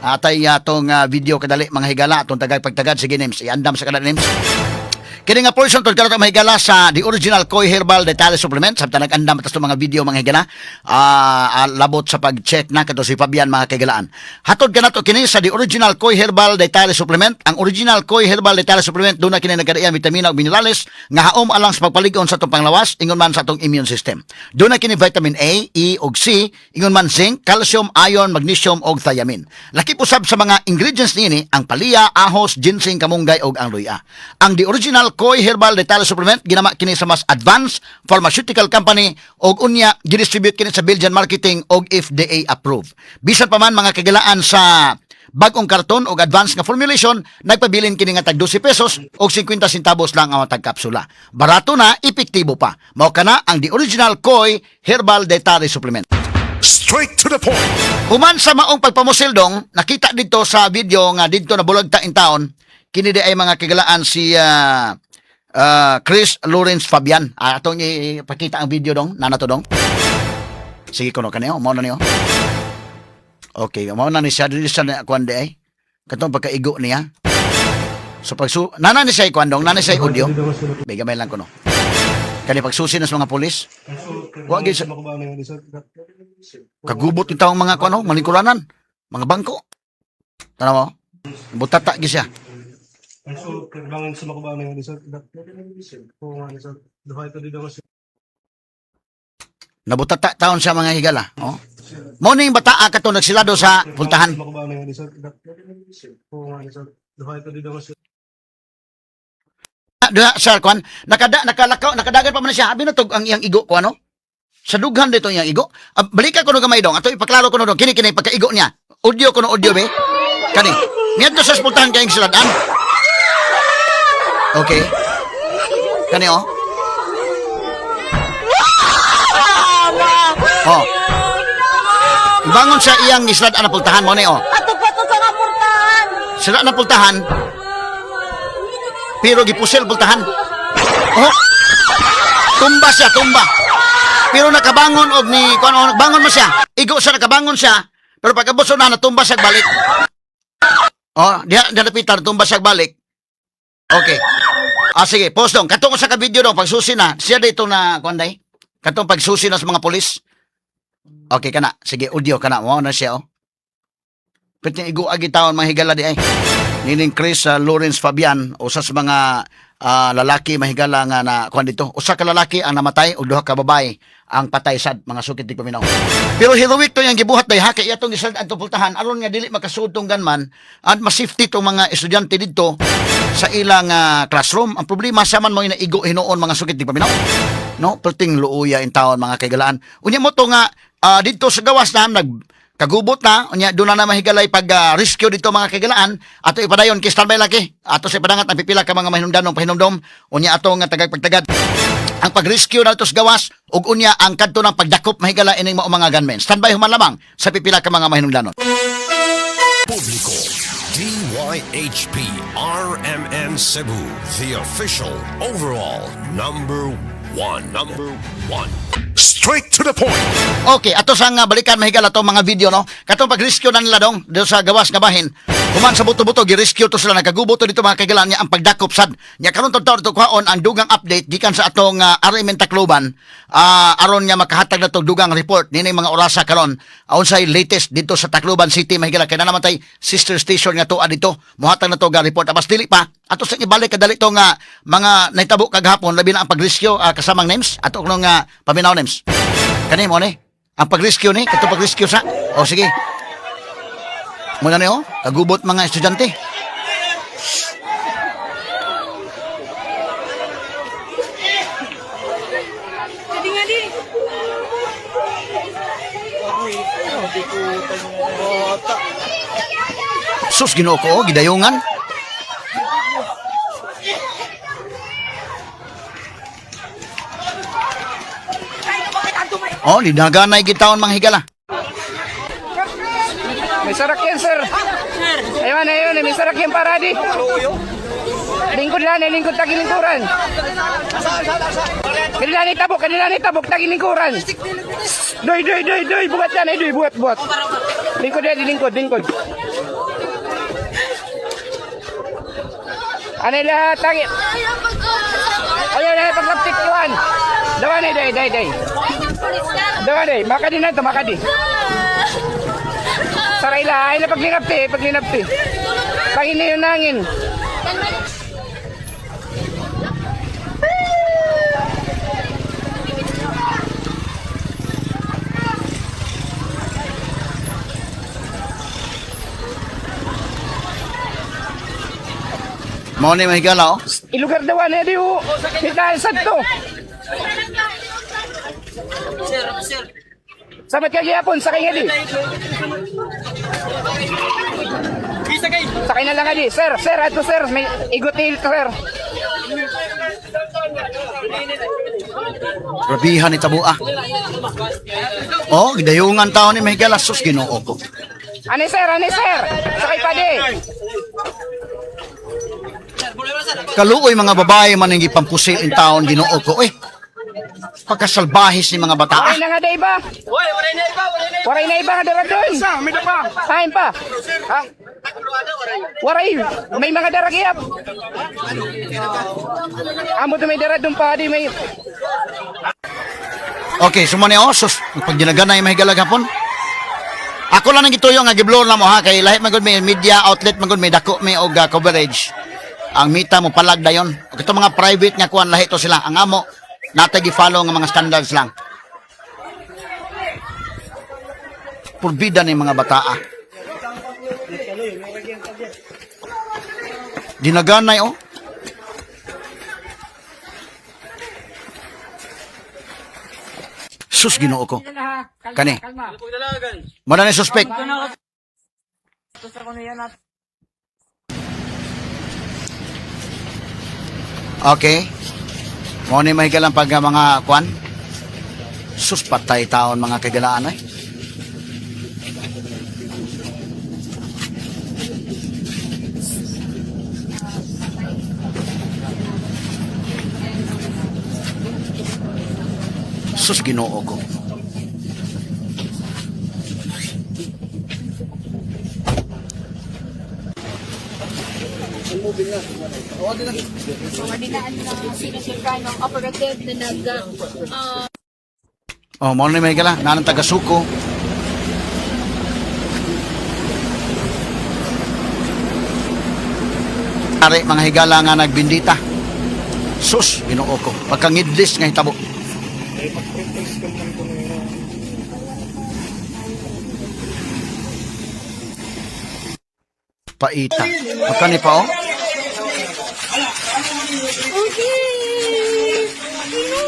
Atay atong video kadali mga higala atong tagay pagtagad. Sige names, iandam sa kada names. Kini nga portion tod karon mga higala sa The Original Koi Herbal Dietary Supplement samtang nag-andam tas mga video mga higala, labot sa pag-check na kadto si Fabian mga kahigalaan. Hatod kanato kini sa The Original Koi Herbal Dietary Supplement. Ang Original Koi Herbal Dietary Supplement duna kini nagkadaiya vitamina ug minerales nga haom alang sa pagpalig-on sa atong panglawas ingon man sa atong immune system. Duna kini vitamin A, E ug C, ingon man zinc, calcium, iron, magnesium ug thiamine. Laki usab sa mga ingredients niini ang palya, ahos, ginseng, kamunggay ug ang luya. Ang The Original Koi Herbal Dietary Supplement ginama kini sa mas advanced pharmaceutical company ug unya gidistribute kini sa Belgian Marketing ug FDA approved. Bisan pa man mga kagilaan sa bag-ong karton og advanced nga formulation, nagpabilin kini nga tag 12 pesos og 50 centavos lang ang matag kapsula. Barato na, epektibo pa. Mao kana ang The Original Koi Herbal Dietary Supplement. Straight to the point. Human sa maong pagpamusil dong, nakita dito sa video nga didto na bulagta in town, kini di ay mga kigalaan si Chris Lawrence Fabian. Atong ipakita ang video dong, nana to dong. Sige kuno kanyo, mao na niyo. Okay, mao na ni siya dili siya na kuan di ay. Katong pagkaigo niya. So pagsu nana ni siya kuan dong, nana siya audio. May gamay lang kuno. Kani pagsusi na sa mga pulis. Wa gyud kagubot yung taong mga kuno, malingkuranan, mga bangko. Tanaw mo? Butata gyud siya. Nabutata taon sa mga higala. Oh. Mo ning bataa kato nagsilado sa pultahan. Duha sa kwan, nakalakaw, nakadagan pa man siya. Abi na tog ang iyang igo ko ano? Sa dughan dito iyang igo. Ah, balika ko no gamay dong. Ato ipaklaro ko no dong. Kini kini pagkaigo niya. Audio ko no audio be. Kani. Miadto sa pultahan kayong siladan. Okay. Kani oh. Oh. Bangon sa iyang islad na pultahan mo ni oh. Ato pa to sa kapurtahan. Sila na pultahan. Pero gipusil pultahan. Oh. Tumba siya, tumba. Pero nakabangon og ni kuan oh, bangon mo siya. Igo siya nakabangon siya. Pero pagkabot sa una natumba siya balik. Oh, diha diha napitar tumba siya balik. Okay. Ah sige, post dong. Katong sa ka video dong pagsusi na. Siya dito na kuan day. Katong pagsusi na sa mga pulis. Okay kana. Sige, audio kana. Mao na siya oh. Pwede igo agi taon mga higala di ay. Nining Chris Lawrence Fabian usa sa mga lalaki mahigala nga na kuan dito. Usa ka lalaki ang namatay ug duha ka babae ang patay sad mga sukit di paminaw. Pero heroic to yang gibuhat day ha kay atong gisad ang pultahan aron nga dili makasud tong gunman at ma-safety tong mga estudyante didto sa ilang classroom. Ang problema sa man mo inaigo hinuon mga sukit di paminaw. No, perting luuya in taon mga kaigalaan. Unya mo to nga didto sa gawas na nag kagubot na unya doon na na mahigalay pag rescue dito mga kaigalaan ato ipadayon kay standby laki ato sa ipadangat ang pipila ka mga mahinungdanong pahinumdom unya ato nga tagag pagtagad ang pag-rescue na sa gawas ug unya ang kadto ng pagdakop mahigala ining mao mga gunmen standby human lamang sa pipila ka mga mahinungdanon. Publiko. DYHP RMN Cebu, the official overall number one. Number one. Straight to the point. Okay, ato sang balikan mahigala to mga video no. Katong pag-rescue na nila dong do sa gawas nga bahin. Human sa buto-buto gi-rescue to sila nagkagubo to dito mga kaigalaan niya ang pagdakop sad. Nya karon to to kuhaon ang dugang update gikan sa atong RMN Tacloban aron nga makahatag na to dugang report nini mga orasa karon unsay latest dito sa Tacloban City mahigala kay na naman tay sister station nga tuad dito mohatag na to ga report abas dili pa ato sa ibalik kadali to nga mga nahitabo kagahapon labi na ang pag-rescue kasamang names ato kuno nga paminaw names. Kani mo ni? Ang pag-rescue ni, kato pag-rescue sa. O sige. Muna ni oh, kagubot mga estudyante. Pwede nga di. Sus Ginoo ko, oh, gidayungan. Oh, dinaganay gitawon mga higala. May sarakyan, sir. Ayun, ayun, may sarakyan para di. Lingkod lang, eh, lingkod tagilingkuran. Kanila ni tabok, kanila ni tabok tagilingkuran. Doy, doy, doy, doy, buhat yan, eh, doy, buhat, buhat. Lingkod yan, lingkod, lingkod. Ano lahat, tagi. Ayun, ay, paglaptik, Iwan. Dawan, eh, doy, doy, doy. Dawan, eh, makadi na to, makadi. Sarayla, ay na paglinapti, paglinapti. Pangina yung nangin. Mao ni mga higala oh. Ilugar daw na di ho. Kita sa to. Sabat ka gyapon sakay nga di. Sakay na lang adi. Sir, sir, ato sir, may igot ni sir. Grabihan ni tabua. Oh, gidayungan taon ni mga higala sus Ginoo ko. Ano sir, ano sir? Sakay pa di. Kaluoy mga babae man ang gipampusil in taon Ginoo ko eh. Pagkasalbahis ni mga bata. Waray na nga da iba. Waray na iba nga dara doon. Kain pa. Ha? Waray. May mga dara giyap. Amo to may dara doon pa di may Okay, sumani oh, sus, pag ginaganay mahigala gapon. Ako lang ang gituyo nga giblur na mo ha kay lahi man gud may media outlet man gud may dako may og coverage. Ang mita mo palag dayon. Og itong mga private nga kuan lahi to sila. Ang amo natay gi-follow nga mga standards lang. Purbida ni mga bataa. Dinaganay oh. Sus, Ginoo ko. Kani. Mana ni suspect. Okay. Mao ni mahigalang pag mga kwan. Sus, patay taon mga kagalaan ay. Sus, Ginoo ko. Dinaan na sinusulkan ng operative na nag Oh, mao ni mahigala nanang taga suko. Are mga higala nga nagbindita. Sus, Ginoo ko. Pagkangidlis nga hitabo. Paita. Pagkani pa oh.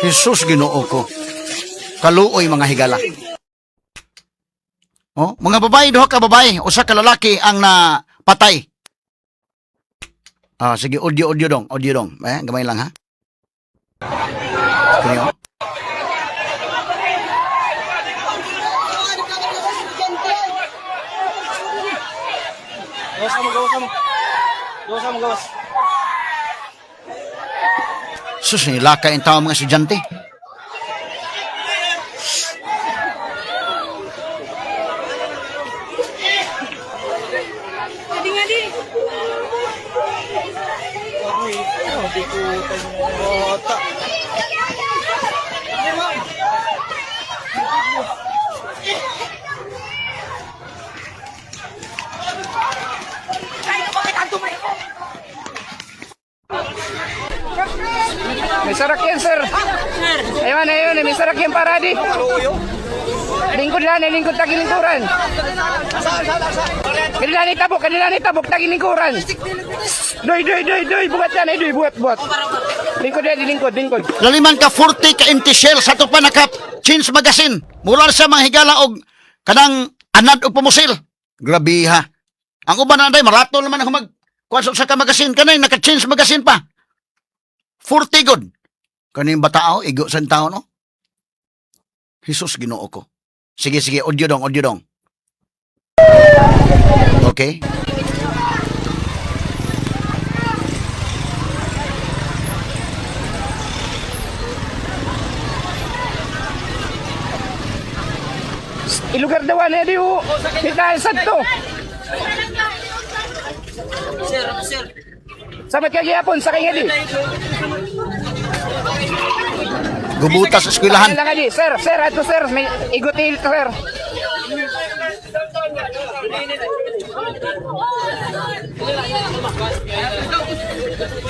Jesus, Ginoo ko. Kaluoy mga higala. Oh, mga babae, duha ka babae, usa ka lalaki ang napatay. Ah, sige, audio, audio dong, audio dong. Eh, gamay lang ha. Kani oh. Gawas mo, gawas mo. Gawas mo, gawas. Sus, nilaka yung tao mga estudyante. Pwede nga di. May sarakyan, sir. Ayun, ayun, may sarakyan para di. Lingkod lang, eh, lingkod tagilingkuran. Kanila ni tabok, kanila ni tabok tagilingkuran. Doy, doy, doy, doy, buhat yan, eh, doy, buhat, buhat. Lingkod yan, lingkod, lingkod. Laliman ka 40 ka empty shell sa tupa naka change magazine. Mura sa mga higala og kanang anad og pumusil. Grabe ha. Ang uban na day marato naman ako mag kuan sa usa ka magazine kanay naka change magazine pa. 40 good. Kaning batao igo sa taon no. Jesus, Ginoo ko. Sige sige, audio dong, audio dong. Okay. Ilugar daw na di ho. Kita sa to. Sabat ka gihapon sa kay di. Gubuta sa eskwelahan. Lang di, sir, sir, ato sir, may igot ni sir.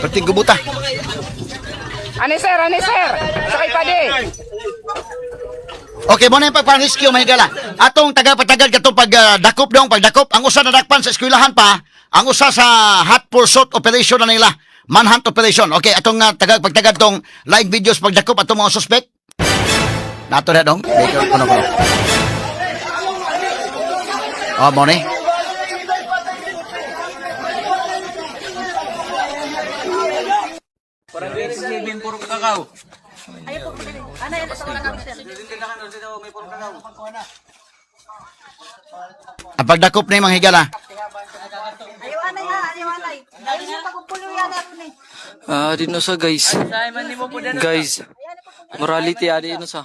Perting gubuta. Ani sir, ani sir. Sakay pa di. Okay, mo na yung pagpa-rescue, mga higala. Atong tagal-patagal katong pagdakop dong, pagdakop. Ang usa nadakpan sa eskwelahan pa, ang usa sa hot pursuit operation na nila. Manhunt operation. Okay, atong tagal pagtagad tong live videos pagdakop atong mga suspect. Nato na dong. Baker, kuno kuno. Oh, mo ni. Ang pagdakop ni mga higala. Ayaw anay ha, ayaw anay. Ayaw siya pagpupulo yan ako ni. Ah, di no sa guys. Guys, morality adi no sa.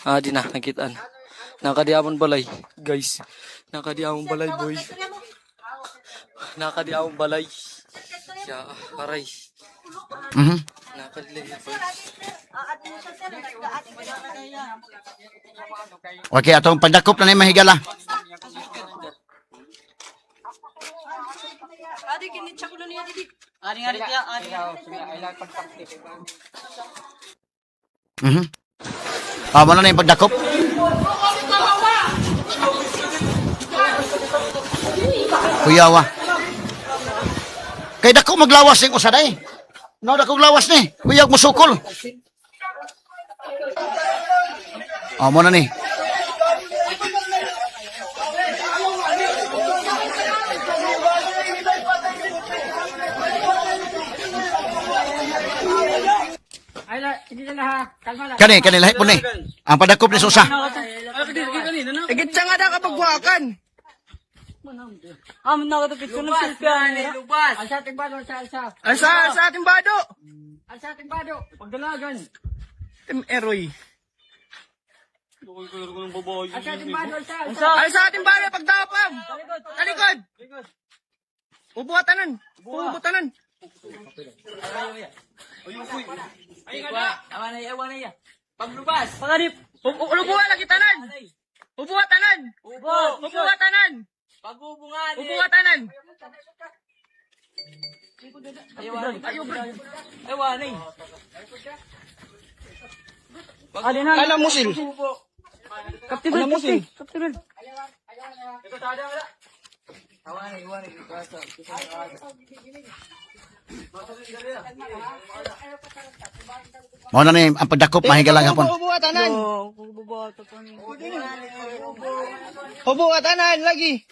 Ah, di na nakitaan. Nakadiamon balay, guys. Nakadiamon balay, boy. Nakadiamon balay. Ya, aray. Nakadilay, boy. Okay, atong pagdakop na ni mga higala. Adi, kinitsa ko na niya, didi. Ah, mo na yung pagdakop. Kuyawa. Kay dako maglawas ning usa day. No, dako lawas ni. Kuyag musukol. Oh, mo na ni. Kani, kani lahi po ni. Ang padakop ni Susa. Igit siya nga daw kapag wakan. Amon na ka picture ng selfie ani. Lubas. Alsa ating bado, alsa alsa. Alsa, alsa ating bado. Alsa ating bado. Pagdalagan. Tim Eroy. Alsa ating bado, alsa alsa. Alsa ating bado pagdapam. Talikod. Ubuhatanan. Ubuhatanan. Paglubas. Pagarip. Ubuha lagi tanan. Ubuha tanan. Ubo. Ubuha tanan. Pagubungan. Ubuha tanan. Ewanay. Alam mo sil. Kapti Alam mo sil. Kapti Bel. Mo na ni ang pagdakop mahigalang hapon. Ubuha tanan. Ubuha tanan lagi.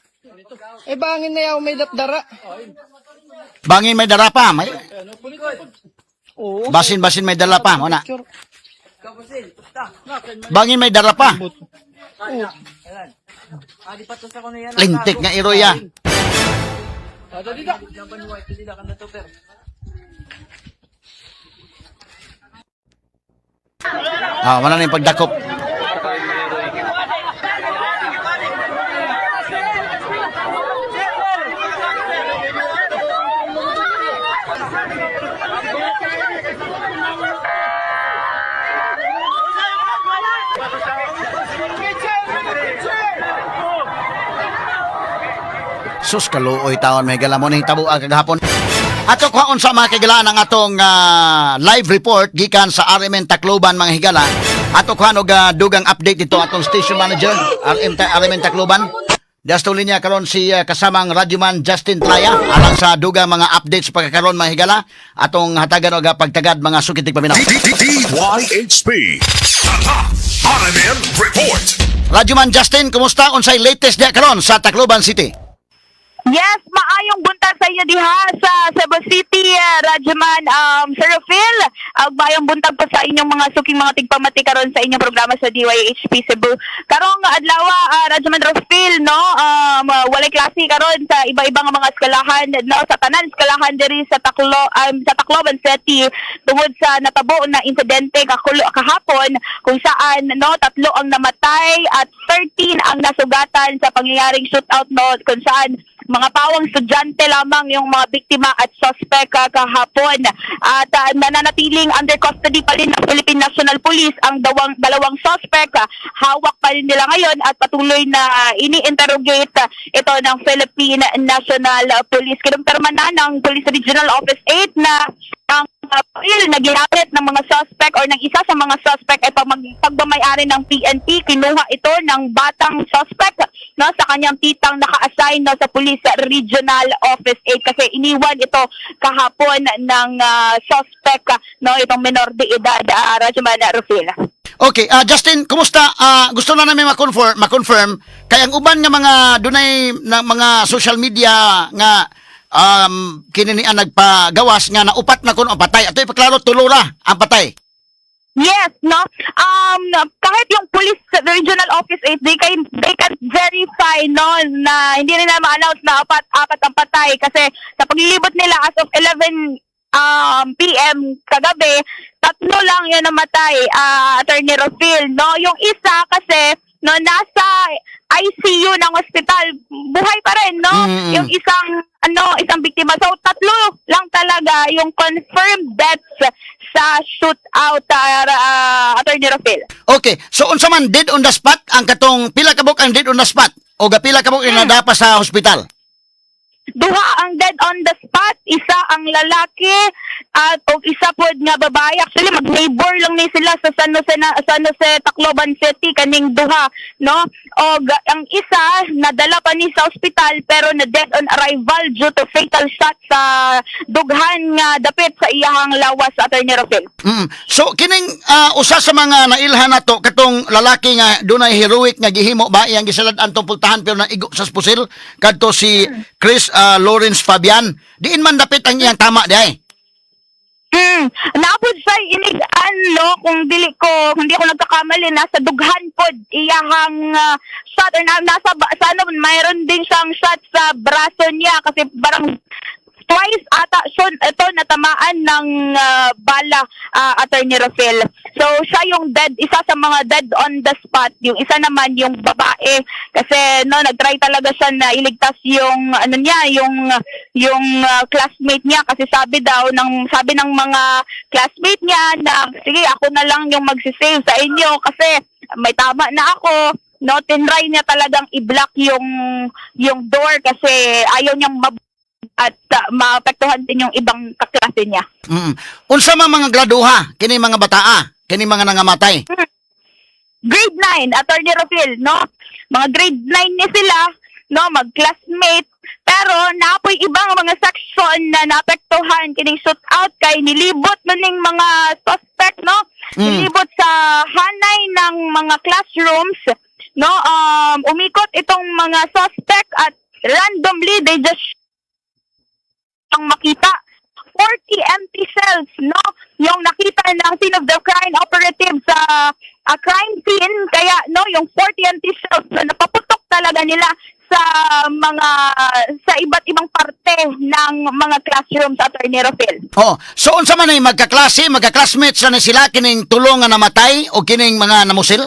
Eh bangin na yaw may dapdara. Bangin may dara pa. May, Oo. basin basin may dala pa. Mo na. Bangin may dara pa. Lintik nga iroya. Ah, wala na yung pagdakop. Sus, kaluoy taon may gala mo ni hitabo ang kagahapon. Ato kuhaon sa mga kagalaan ang atong live report gikan sa RMN Tacloban, mga higala. Ato kuhaan og dugang update dito atong station manager RMN Tacloban. Diasto linya karon si kasamang radyoman Justin Traya alang sa dugang mga updates pagkakaron, mga higala. Atong hatagan og pagtagad, mga sukitig paminaw. DYHP. Tatak RMN Report. Radyoman Justin, kumusta unsay latest diya karon sa Tacloban City? Yes, maayong buntag sa inyo diha sa Cebu City, Rajaman, Sir Phil. Ag maayong buntag po sa inyong mga suking mga tigpamati karon sa inyong programa sa DYHP Cebu. Karong adlaw, Rajaman Rofil, no, walay klase karon sa iba-ibang mga eskwelahan, no, sa tanan eskwelahan diri sa sa Tacloban City tungod sa natabo na insidente kakulo kahapon kung saan, no, tatlo ang namatay at 13 ang nasugatan sa pangyayaring shootout, no, kung saan mga pawang estudyante lamang yung mga biktima at suspect kahapon. At nananatiling under custody pa rin ng Philippine National Police ang dalawang suspect. Hawak pa rin nila ngayon at patuloy na ini-interrogate ito ng Philippine National Police. Kinumpirma na ng Police Regional Office 8 na ang oil na ginamit ng mga suspect or ng isa sa mga suspect ay pagmamayari ng PNP. Kinuha ito ng batang suspect, no, sa kanyang titang naka-assign, no, sa Police Regional Office 8 kasi iniwan ito kahapon ng suspect, no, itong menor de edad, Rajaman Rufil. Okay, Justin, kumusta? Gusto na namin ma-confirm kay ang uban nga mga dunay na mga social media nga kini ni ang nagpagawas nga naupat na kuno ang patay. Ato ipaklaro, tulo ra ang patay. Yes, no? Kahit yung Police Regional Office 8, they can verify, no, na hindi nila ma-announce na apat ang patay kasi sa paglilibot nila as of 11 PM kagabi, tatlo lang yung namatay, Attorney Rofil, no? Yung isa kasi, no, nasa ICU ng ospital, buhay pa rin, no? Yung isang biktima. So, tatlo lang talaga yung confirmed deaths sa shootout, Attorney Rofil. Okay, so unsa man, dead on the spot ang katong pila ka buok ang dead on the spot o gapila ka buok ang nadapa sa hospital? Duha ang dead on the spot, isa ang lalaki at og isa pod nga babae. Actually, mag-neighbor lang ni sila sa San Jose na, San Jose, Tacloban City kaning duha, no? Og ang isa nadala pa ni sa ospital pero na dead on arrival due to fatal shot sa dughan nga dapit sa iyahang lawas, Attorney Rofil. So kining usa sa mga nailhan nato, katong lalaki nga dunay heroic nga gihimo ba, iyang gisalad-an tong pultahan pero naigo sa pusil, kadto si Chris Lawrence Fabian, diin man dapit ang iyang tama diay? Naapod sa inig-an, no, kung dili ko, kung di ako nagkakamali, nasa dughan pod iyahang shot or nasa sa ano, mayroon din siyang shot sa braso niya kasi parang twice ata siya ito natamaan ng bala, Attorney Rofil. So siya yung dead, isa sa mga dead on the spot. Yung isa naman, yung babae, kasi, no, nagtry talaga siya na iligtas yung ano niya, yung classmate niya kasi sabi ng mga classmate niya na, "Sige, ako na lang yung magsisave sa inyo kasi may tama na ako," no? Tinry niya talagang i-block yung door kasi ayaw niyang at maapektuhan din yung ibang kaklase niya. Unsa man mga graduha kini mga bataa, kini mga nangamatay? Grade 9, Attorney Rofil, no? Mga grade 9 ni sila, no, mag-classmate. Pero naapoy ibang mga section na naapektuhan kining shoot out kay nilibot man ning mga suspect, no? Nilibot sa hanay ng mga classrooms, no? Umikot itong mga suspect at randomly they just ang makita. 40 empty shells, no? Yung nakita ng scene of the crime operative sa crime scene, kaya, no, yung 40 empty shells na napaputok talaga nila sa iba't ibang parte ng mga classrooms, Attorney Rofil. Oh, so unsa man ay magkaklase, magka-classmates na ni sila kining tulo nga namatay o kining mga namusil?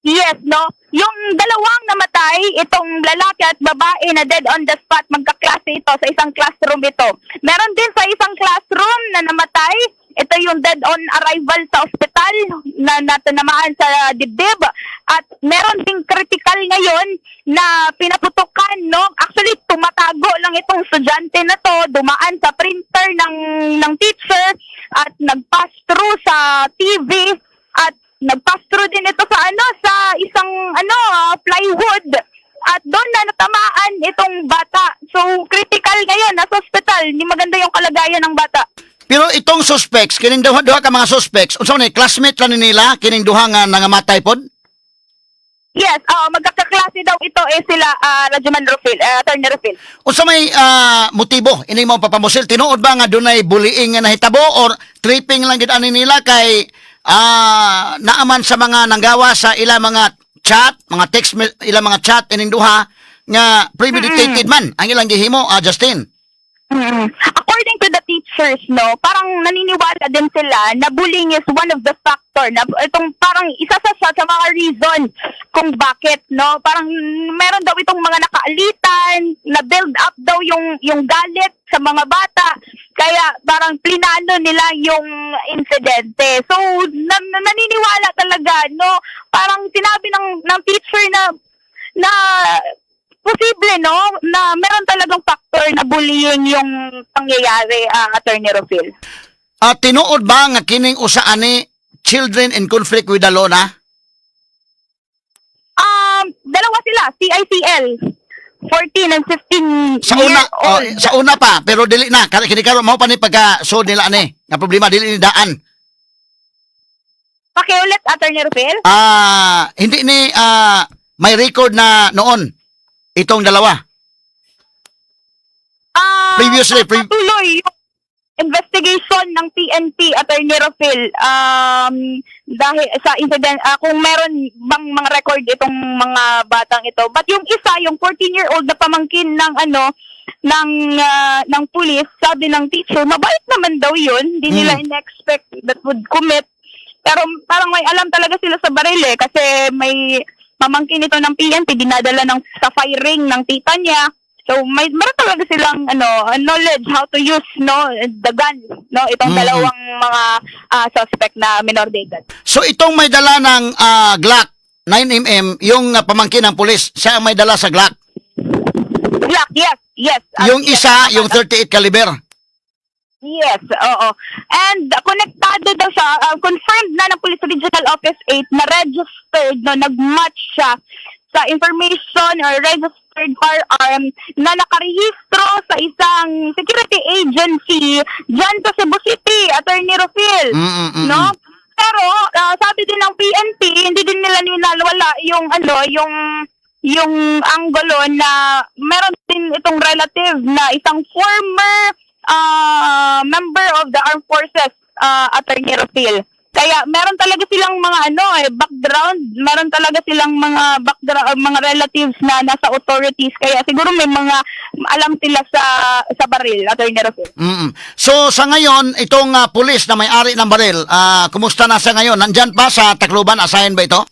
Yes, no? Yung dalawang namatay, itong lalaki at babae na dead on the spot, magkaklase ito sa isang classroom ito. Meron din sa isang classroom na namatay, ito yung dead on arrival sa ospital na natanamaan sa dibdib. At meron ding critical ngayon na pinaputukan, no? Actually, tumatago lang itong estudyante na to, dumaan sa printer ng teacher at nag-pass through sa TV at nag-pass through din ito sa ano, sa isang ano, plywood at doon na natamaan itong bata. So critical ngayon, nasa ospital, hindi maganda yung kalagayan ng bata. Pero itong suspects, kining duha, duha ka mga suspects, unsa man ni, classmate lang ni nila kining duha nga nangamatay pod? Yes, magkakaklase daw ito eh sila, Rajuman Rufil, Attorney Rufil. Unsa may motibo ini mo papamusil? Tinuod ba nga dunay bullying nga nahitabo or tripping lang gid ani nila kay naaman sa mga nanggawa sa ilang mga chat, mga text, ilang mga chat ining duha nga premeditated man ang ilang gihimo, Justin? According to the teachers, no, parang naniniwala din sila na bullying is one of the factor na itong parang isa sa mga reason kung bakit, no? Parang meron daw itong mga nakaalitan, na build up daw yung galit sa mga bata. Kaya parang plinano nila yung insidente. So, naniniwala talaga, no? Parang sinabi ng teacher na na posible, no, na meron talagang factor na bullying yung pangyayari, Attorney Rofil. Tinuod ba nga kining usa ani children in conflict with the law na? Dalawa sila, CICL. 14 and 15 Sa una, year oh, old. sa una pa, pero dili na kini karon mao pa ni pagka sud nila ani nga problema, dili ni daan. Pakiulit, Attorney Rofil. Hindi ni may record na noon itong dalawa. Previously, Patuloy yung investigation ng PNP, Attorney Rofil, dahil sa incident, kung meron bang mga record itong mga batang ito. But yung isa, yung 14-year-old na pamangkin ng ano, ng pulis, sabi ng teacher, mabait naman daw yun. Hindi nila in-expect that would commit. Pero parang may alam talaga sila sa baril eh, kasi may pamangkin ito ng PNP, dinadala sa firing ng tita niya. So may meron talaga silang ano, knowledge how to use, no, the gun, no, itong dalawang mga suspect na minor de edad. So itong may dala ng Glock 9 mm, yung pamangkin ng pulis, siya ang may dala sa Glock. Glock, yes. Yes. Yung yes, isa, tama. yung 38 caliber. Yes, oo. And konektado daw siya, confirmed na ng Police Regional Office 8 na registered, no, nag-match siya sa information or registered firearm na nakarehistro sa isang security agency dyan sa Cebu City, Attorney Rofil. No? Pero sabi din ng PNP, hindi din nila ninalwala yung ano, yung anggulo na meron din itong relative na isang former member of the armed forces, Attorney Rofil. Kaya meron talaga silang mga ano eh background, meron talaga silang mga background, mga relatives na nasa authorities, kaya siguro may mga alam sila sa baril, Attorney Rofil. So sa ngayon, itong pulis na may-ari ng baril, kumusta na sa ngayon? Nandyan pa sa Tacloban? Assigned ba ito?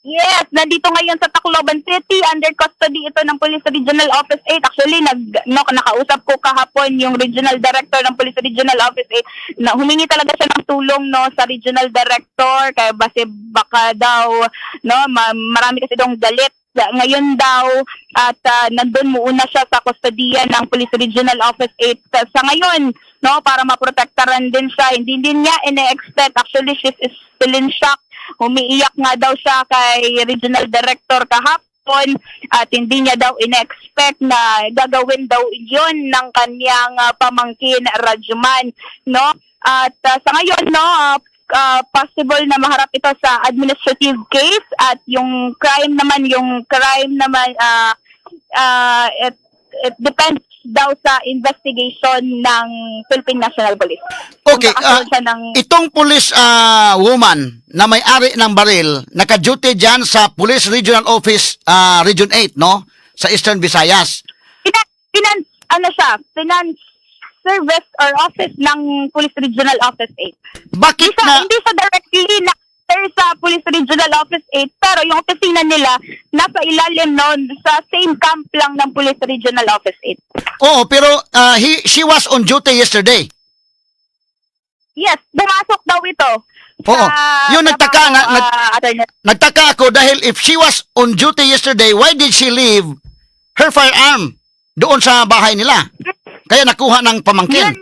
Yes, nandito ngayon sa Tacloban City, under custody ito ng Police Regional Office 8. Actually, no, nakausap ko kahapon yung Regional Director ng Police Regional Office 8 na humingi talaga siya ng tulong, no, sa Regional Director kaya base baka daw, no, marami kasi dong galit ngayon daw at nandun muna siya sa kustodiya ng Police Regional Office 8 sa ngayon, no, para maprotektaran din siya. Hindi din niya ine-expect. Actually, she is still in shock. Umiiyak nga daw siya kay Regional Director kahapon at hindi niya daw ine-expect na gagawin daw yun ng kanyang pamangkin, Rajuman, no? At sa ngayon, no, possible na maharap ito sa administrative case at yung crime naman, it depends daw sa investigation ng Philippine National Police. Okay, Kung kakaroon siya ng itong police woman na may-ari ng baril, naka-duty dyan sa Police Regional Office Region 8, no? Sa Eastern Visayas. Finance, ano siya, finance service or office ng Police Regional Office 8. Bakit Hindi siya, na hindi siya directly na sa Police Regional Office 8, pero yung opisina nila nasa ilalim noon sa same camp lang ng Police Regional Office 8. Oo, pero she was on duty yesterday. Yes, pumasok daw ito. Oo. Sa Yung nagtaka nga, trabaho, attorney. Nagtaka ako dahil if she was on duty yesterday, why did she leave her firearm doon sa bahay nila? Kaya nakuha ng pamangkin.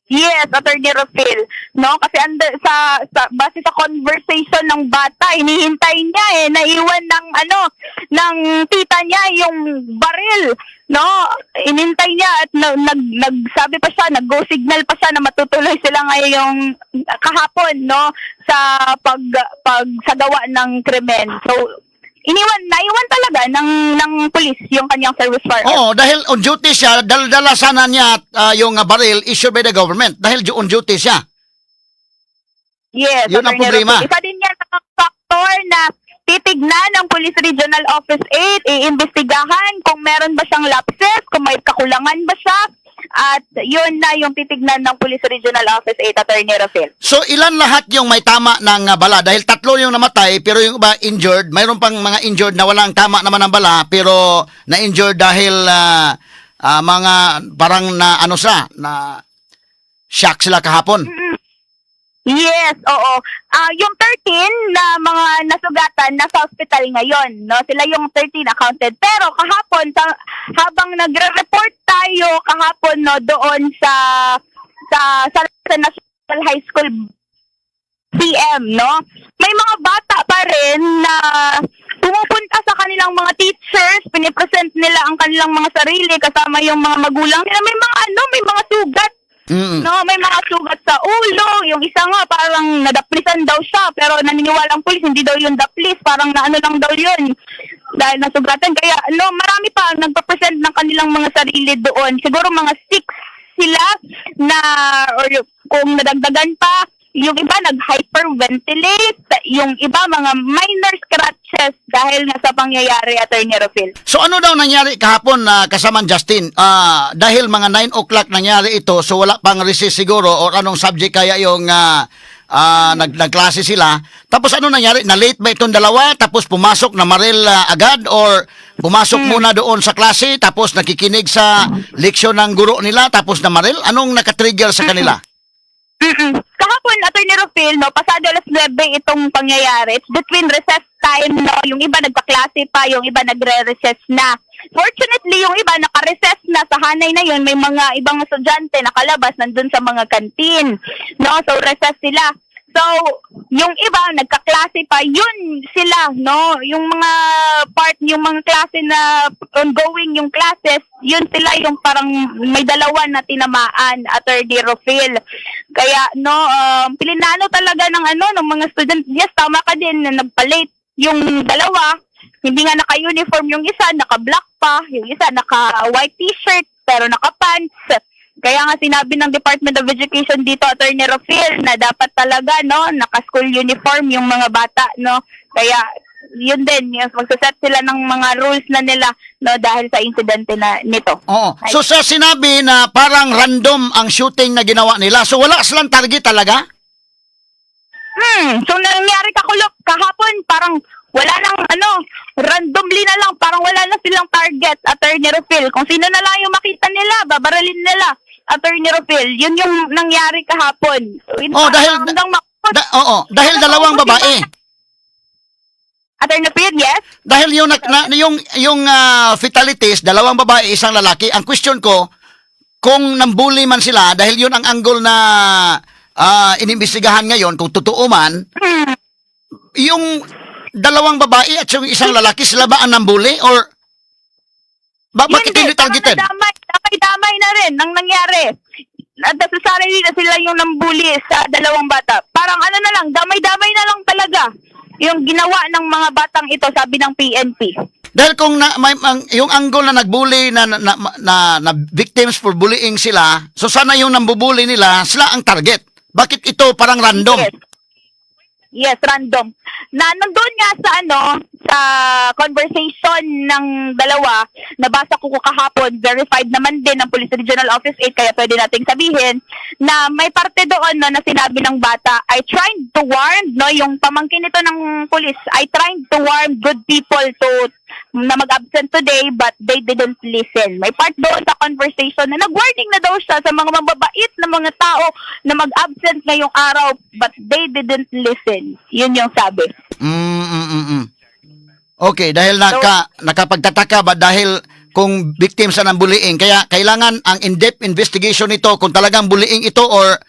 Yes, Attorney Rofil. No, kasi under sa base sa conversation ng bata, hinihintay niya eh, naiwan ng ano ng tita niya yung baril, no? Inintay niya at nagsabi pa siya, nag-go signal pa siya na matutuloy sila ngayong kahapon, no, sa pag pagsagawa ng krimen. So, naiwan talaga ng pulis yung kanyang service firearm. Oo, dahil on duty siya, dala sana niya yung baril issued by the government dahil on duty siya. Yes, Yun ang Attorney problema. Rufil. Isa din yan sa factor na titignan ng Police Regional Office 8, iimbestigahan kung meron ba siyang lapses, kung may kakulangan ba siya, at yun na yung titignan ng Police Regional Office 8, Attorney Rufil. So ilan lahat yung may tama ng bala? Dahil tatlo yung namatay pero yung iba injured, mayroon pang mga injured na walang tama naman ng bala pero na-injured dahil mga parang na ano sila, na shock sila kahapon. Yes, oo. Yung 13 na mga nasugatan nasa hospital ngayon, no? Sila yung 13 accounted. Pero kahapon habang nagre-report tayo kahapon, no, doon sa National High School PM, no? May mga bata pa rin na pumupunta sa kanilang mga teachers, pinipresent nila ang kanilang mga sarili kasama yung mga magulang nila. May mga ano, may mga sugat, no, may mga sugat sa ulo. Yung isa nga parang nadaplisan daw siya, pero naniniwala ang pulis hindi daw yun daplis, parang naano lang daw yun dahil nasugatan. Kaya no, marami pa ang nagpa-present ng kanilang mga sarili doon. Siguro mga six sila na or kung nadagdagan pa, yung iba nag-hyperventilate, yung iba mga minor scratches dahil nga sa pangyayari, Attorney Rofil. So ano daw nangyari kahapon na kasamang Justin? Dahil mga 9 o'clock nangyari ito, so wala pang recess siguro or anong subject kaya yung nagklase sila. Tapos ano nangyari? Na-late ba itong dalawa? Tapos pumasok na maril agad or pumasok muna doon sa klase tapos nakikinig sa leksyon ng guro nila tapos na maril? Anong nakatrigger sa kanila? Kahapon, Attorney Rofil, no, pasado alas 9 itong pangyayari. It's between recess time, no, yung iba nagpaklase pa, yung iba nagre-recess na. Fortunately, yung iba naka-recess na sa hanay na yun, may mga ibang estudyante nakalabas nandun sa mga canteen. No? So recess sila. So, yung iba nagkaklase pa, yun sila, no? Yung mga part, yung mga klase na ongoing yung classes, yun sila yung parang may dalawa na tinamaan, Attorney Rofil. Kaya, no, pilinano talaga ng ano, ng mga student. Yes, tama ka din na nagpa-late yung dalawa. Hindi nga naka-uniform yung isa, naka-black pa, yung isa naka-white t-shirt, pero naka-pants. Kaya nga sinabi ng Department of Education dito, Attorney Rofil, na dapat talaga, no, naka-school uniform yung mga bata, no. Kaya, yun din, yung magsaset sila ng mga rules na nila, no, dahil sa insidente na nito. Oo. So sa sinabi na parang random ang shooting na ginawa nila, so wala silang target talaga? So nangyari kakulok kahapon, parang wala nang ano, randomly na lang, parang wala na silang target, Attorney Rofil. Kung sino na lang yung makita nila, babaralin nila, Attorney Rofil. Yun yung nangyari kahapon. Oh, dahil hanggang oo, dahil dalawang babae. Attorney Rofil, yes? Dahil yung yung fatalities, dalawang babae, isang lalaki. Ang question ko, kung nambuli man sila, dahil yun ang angle na inimbestigahan ngayon, kung totoo man, yung dalawang babae at yung isang lalaki, sila ba ang nambuli or bakit hindi targeted? Parang nadamay, damay-damay na rin ang nangyari. At necessarily na sila yung nambuli sa dalawang bata. Parang ano na lang, damay-damay na lang talaga yung ginawa ng mga batang ito, sabi ng PNP. Dahil kung yung angle na nagbully na victims for bullying sila, so sana yung nambubuli nila, sila ang target. Bakit ito parang random? Yes. Yes, random. Na nandun nga sa ano, sa conversation ng dalawa, nabasa ko kahapon, verified naman din ng Police Regional Office 8, kaya pwede nating sabihin, na may parte doon, no, na sinabi ng bata, "I tried to warn," no, yung pamangkin nito ng police, "I tried to warn good people to na mag-absent today, but they didn't listen." May part doon sa conversation na nag-warning na daw siya sa mga mababait na mga tao na mag-absent ngayong araw, but they didn't listen. Yun yung sabi. Okay, dahil nakapagtataka ba dahil kung victim sa ng bullying, kaya kailangan ang in-depth investigation nito kung talagang bullying ito or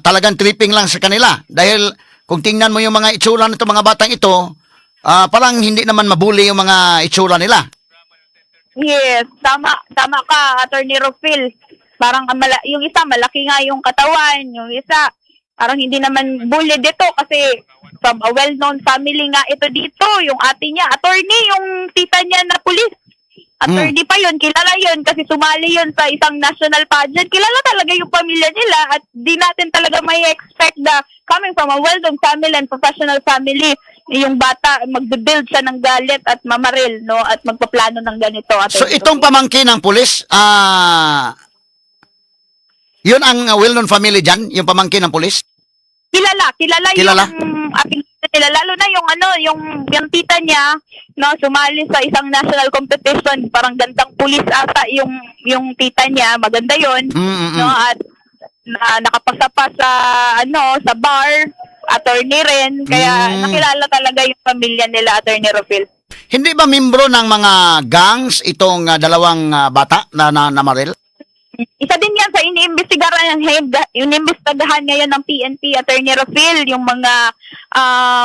talagang tripping lang sa kanila. Dahil kung tingnan mo yung mga itsura nito mga batang ito, parang hindi naman mabully yung mga itsura nila. Yes, tama, tama ka, Attorney Rofil. Parang yung isa malaki nga yung katawan, yung isa parang hindi naman bullied ito kasi from a well-known family nga ito dito, yung ate niya, attorney, yung tita niya na police. Attorney pa yun, kilala yun kasi sumali yun sa isang national pageant. Kilala talaga yung pamilya nila at di natin talaga mae-expect na coming from a well-known family and professional family, yung bata magbe-build siya ng galit at mamaril, no, at magpaplano ng ganito. So itong pamangkin ng pulis, yun ang well-known family dyan, yung pamangkin ng pulis? Kilala, kilala, Kilala? Yung ating nila, lalo na yung ano, yung tita niya, no, sumali sa isang national competition, parang gandang pulis ata yung tita niya, maganda yon, no, at na, nakapasa pa sa ano, sa bar, attorney rin, kaya nakilala talaga yung pamilya nila, Attorney Rofil. Hindi ba membro ng mga gangs itong dalawang bata na namaril? Isa din yan sa iniimbestigahan ngayon ng PNP, Attorney Rofil, yung mga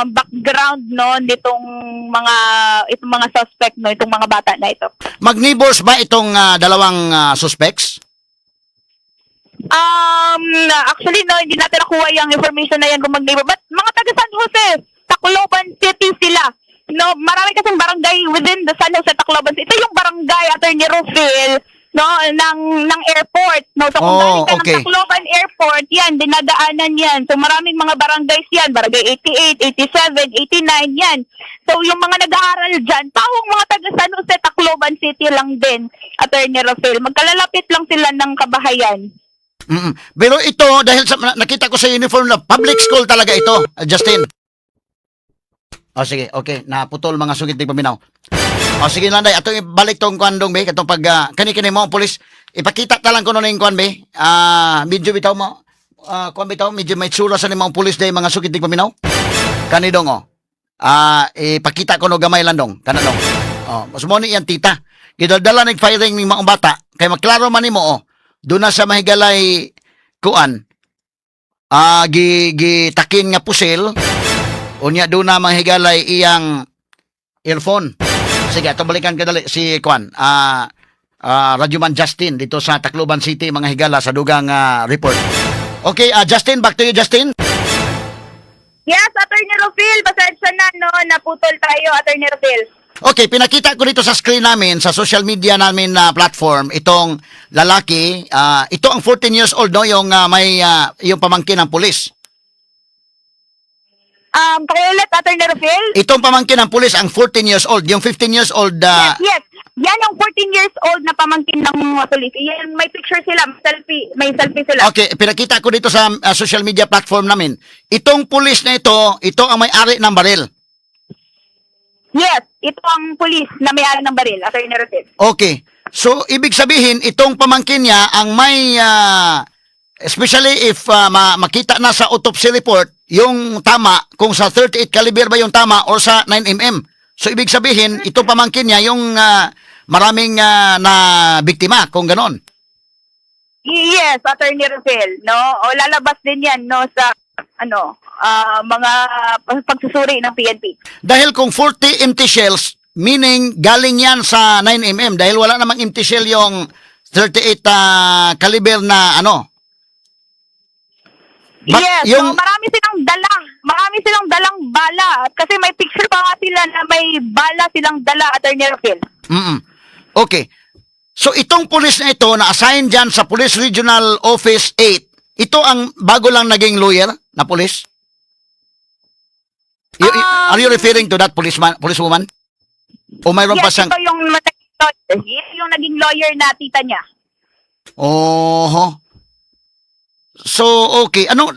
background, no, nitong mga itong mga suspect, no, itong mga bata na ito. Mag-neighbors ba itong dalawang suspects? Actually, no, hindi natin nakuha yung information na yan kung mag-neighbor. But mga taga San Jose, Tacloban City sila. No, marami kasing barangay within the San Jose, Tacloban City. Ito yung barangay, Attorney Rofil, no, ng airport. No, so kung galing ka ng Tacloban Airport, yan, dinadaanan yan. So maraming mga barangays yan, barangay 88, 87, 89, yan. So yung mga nag-aaral dyan, pahong mga taga San Jose, Tacloban City lang din, Attorney Rofil. Magkalalapit lang sila ng kabahayan. Pero ito, dahil sa, nakita ko sa uniform na public school talaga ito, Justin. O sige, okay, naputol, mga sugit di paminaw. O sige landay, ato ibalik tong kuan dong be, katong pag kani kini mo pulis, ipakita ta lang kuno ning kuan be. Medyo bitaw mo. Kuan bitaw medyo may tsura sa nimong pulis day, mga sugit di paminaw. Kani dong oh. Ipakita ko no gamay lang dong, kana dong. Oh, mas mo ni iyang tita. Gidaldala nig firing ning maong bata kay maklaro man nimo, oh. Doon na sa mahigalay kuan. Gi gitakin nga pusil. Unya doon na mahigalay iyang earphone. Sige, atong balikan kadali si kuan. Radyoman Justin dito sa Tacloban City, mga higala, sa dugang report. Okay, Justin, back to you, Justin. Yes, Attorney Rufil, pasensya na, no, naputol tayo, Attorney Rufil. Okay, pinakita ko dito sa screen namin, sa social media namin na platform, itong lalaki, ito ang 14 years old, no, yung may yung pamangkin ng pulis. Pakiulit, Attorney Rufil? Itong pamangkin ng pulis ang 14 years old, yung 15 years old Yes. Yan ang 14 years old na pamangkin ng mga pulis. Yan, may picture sila, may selfie sila. Okay, pinakita ko dito sa social media platform namin. Itong pulis na ito, ito ang may-ari ng baril. Yes, ito ang pulis na may-ari ng baril, Attorney Rufil. Okay. So, ibig sabihin, itong pamangkin niya ang may, especially if makita na sa autopsy report, yung tama, kung sa 38 caliber ba yung tama or sa 9 mm. So, ibig sabihin, itong pamangkin niya yung maraming na biktima, kung ganon. Yes, Attorney Rufil, no? O lalabas din yan, no, sa ano, mga pagsusuri ng PNP. Dahil kung 40 empty shells, meaning galing yan sa 9 mm dahil wala namang empty shell yung 38 caliber na ano. Yes, so marami silang dala. Marami silang dalang bala. Kasi may picture pa nga sila na may bala silang dala, Attorney Rufil. Okay. So itong pulis na ito na assign dyan sa Police Regional Office 8, ito ang bago lang naging lawyer na pulis? Are you referring to that policeman, policewoman? O mayroon pa Yes, siyang ito yung naging lawyer. Ito yung naging lawyer na tita niya. Oho. So, okay. Ano,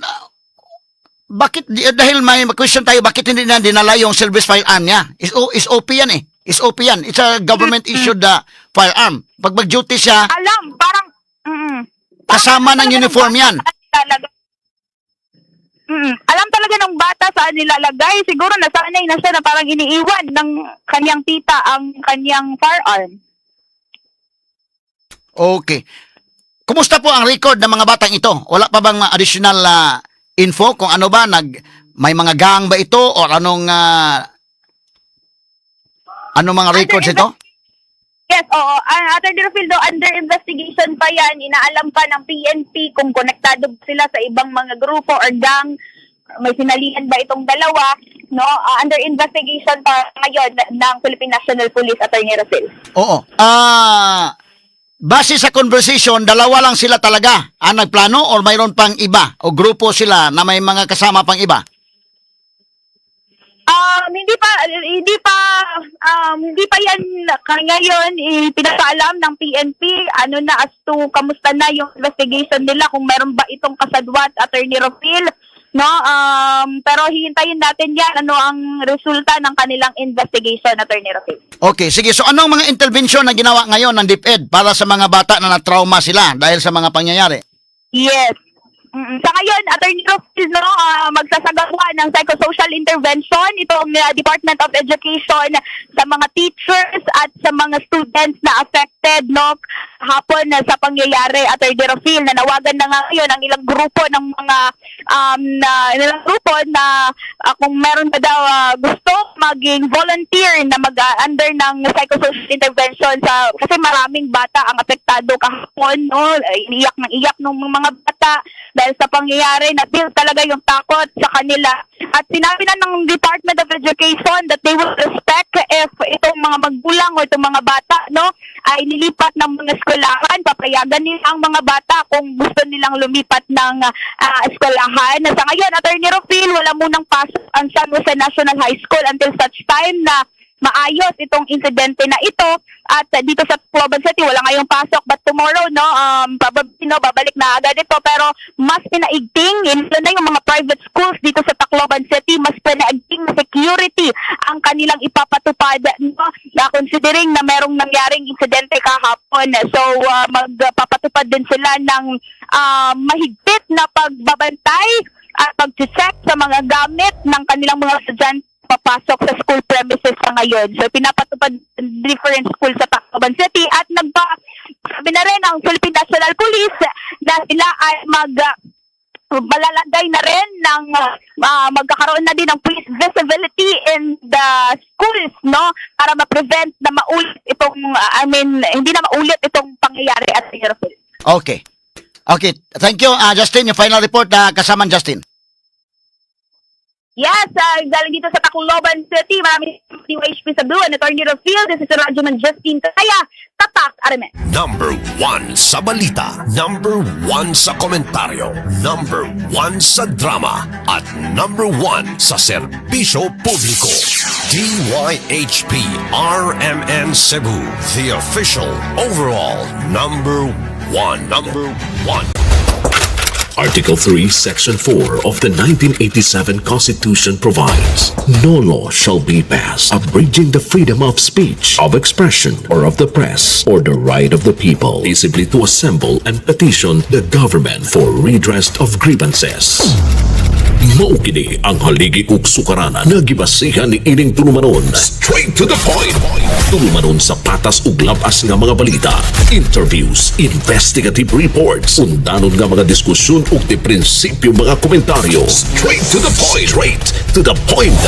bakit, dahil may question tayo, bakit hindi na dinala yung service firearm niya? Is OP yan eh. Is OP yan. It's a government issued firearm. Pag mag-duty siya, Alam, parang, kasama ng Talaga uniform ng yan. bata talaga. Alam talaga ng bata saan nilalagay. Siguro nasanay na siya na parang iniiwan ng kanyang tita ang kanyang firearm. Okay. Kumusta po ang record ng mga batang ito? Wala pa bang mga additional info kung ano ba may mga gang ba ito or anong mga records ito? Yes, oo. Attorney Rufildo, under investigation pa yan. Inaalam pa ng PNP kung konektado sila sa ibang mga grupo or gang. May sinalihan ba itong dalawa? No? Under investigation pa ngayon ng Philippine National Police, Attorney Rufil. Oo. Base sa conversation, dalawa lang sila talaga ang nagplano or mayroon pang iba o grupo sila na may mga kasama pang iba? Hindi pa yan ngayon ipinapaalam ng PNP ano na as to kamusta na yung investigation nila, kung meron ba itong kasadwat, Attorney Rofil, no? Pero hihintayin natin yan, ano ang resulta ng kanilang investigation, Attorney Rofil. Okay, sige. So anong mga intervention na ginawa ngayon ng DepEd para sa mga bata na na-trauma sila dahil sa mga pangyayari? Yes. Sa ngayon, Attorney Rofil, no, magsasagawa ng psychosocial intervention itong Department of Education sa mga teachers at sa mga students na affected, no, hapon na sa pangyayari, Attorney Rofil. Nanawagan na nga ngayon ang ilang grupo ng mga na ilang grupo na kung meron ba daw gusto maging volunteer na mag-under ng psychosocial intervention sa kasi maraming bata ang apektado kahapon, no? Ay, iniyak ng iyak ng mga bata dahil sa pangyayari na build talaga yung takot sa kanila. At sinabi na ng Department of Education that they will respect if itong mga magulang o itong mga bata, no, ay nilipat ng mga eskwelahan. Papayagan nila ang mga bata kung gusto nilang lumipat ng eskwelahan. Sa ngayon, Attorney Rufil, wala munang pasok ang San Jose National High School until such time na maayos itong insidente na ito. At dito sa Tacloban City, wala ngayong pasok, but tomorrow, no, probably, no, babalik na agad ito. Pero mas pinaigting lalo na yung mga private schools dito sa Tacloban City, mas pinaigting na security ang kanilang ipapatupad, no, na considering na merong nangyaring insidente kahapon. So magpapatupad din sila ng mahigpit na pagbabantay at pag-check sa mga gamit ng kanilang mga estudyante. papasok sa school premises sa ngayon. So pinapatupad different schools sa Tacloban City at nagpa sabi na rin ang Philippine National Police na sila ay malalagay na rin ng magkakaroon na din ng police visibility in the schools, no, para ma-prevent na maulit itong I mean, hindi na maulit itong pangyayari at Phil. Okay. Thank you, Justin. Yung final report na kasama Justin. Yes, galing dito sa Tacloban City, maraming DYHP Cebu and Attorney Rafael. This is Radyoman Justine Kaya, Tatak RMN. Number one sa balita, number one sa komentaryo, number one sa drama, at number one sa serbisyo publiko. DYHP RMN Cebu, the official overall number one. Number one. Article 3, Section 4 of the 1987 Constitution provides, "No law shall be passed abridging the freedom of speech, of expression, or of the press, or the right of the people peaceably to assemble and petition the government for redress of grievances." Mao kini ang haligi ug sukaranan nga gibasihan ni ining tulumanon. Straight to the point. Tulumanon sa patas ug labas nga mga balita, interviews, investigative reports, undanon nga mga diskusyon ug di prinsipyo mga komentaryo. Straight to the point. Straight to the point.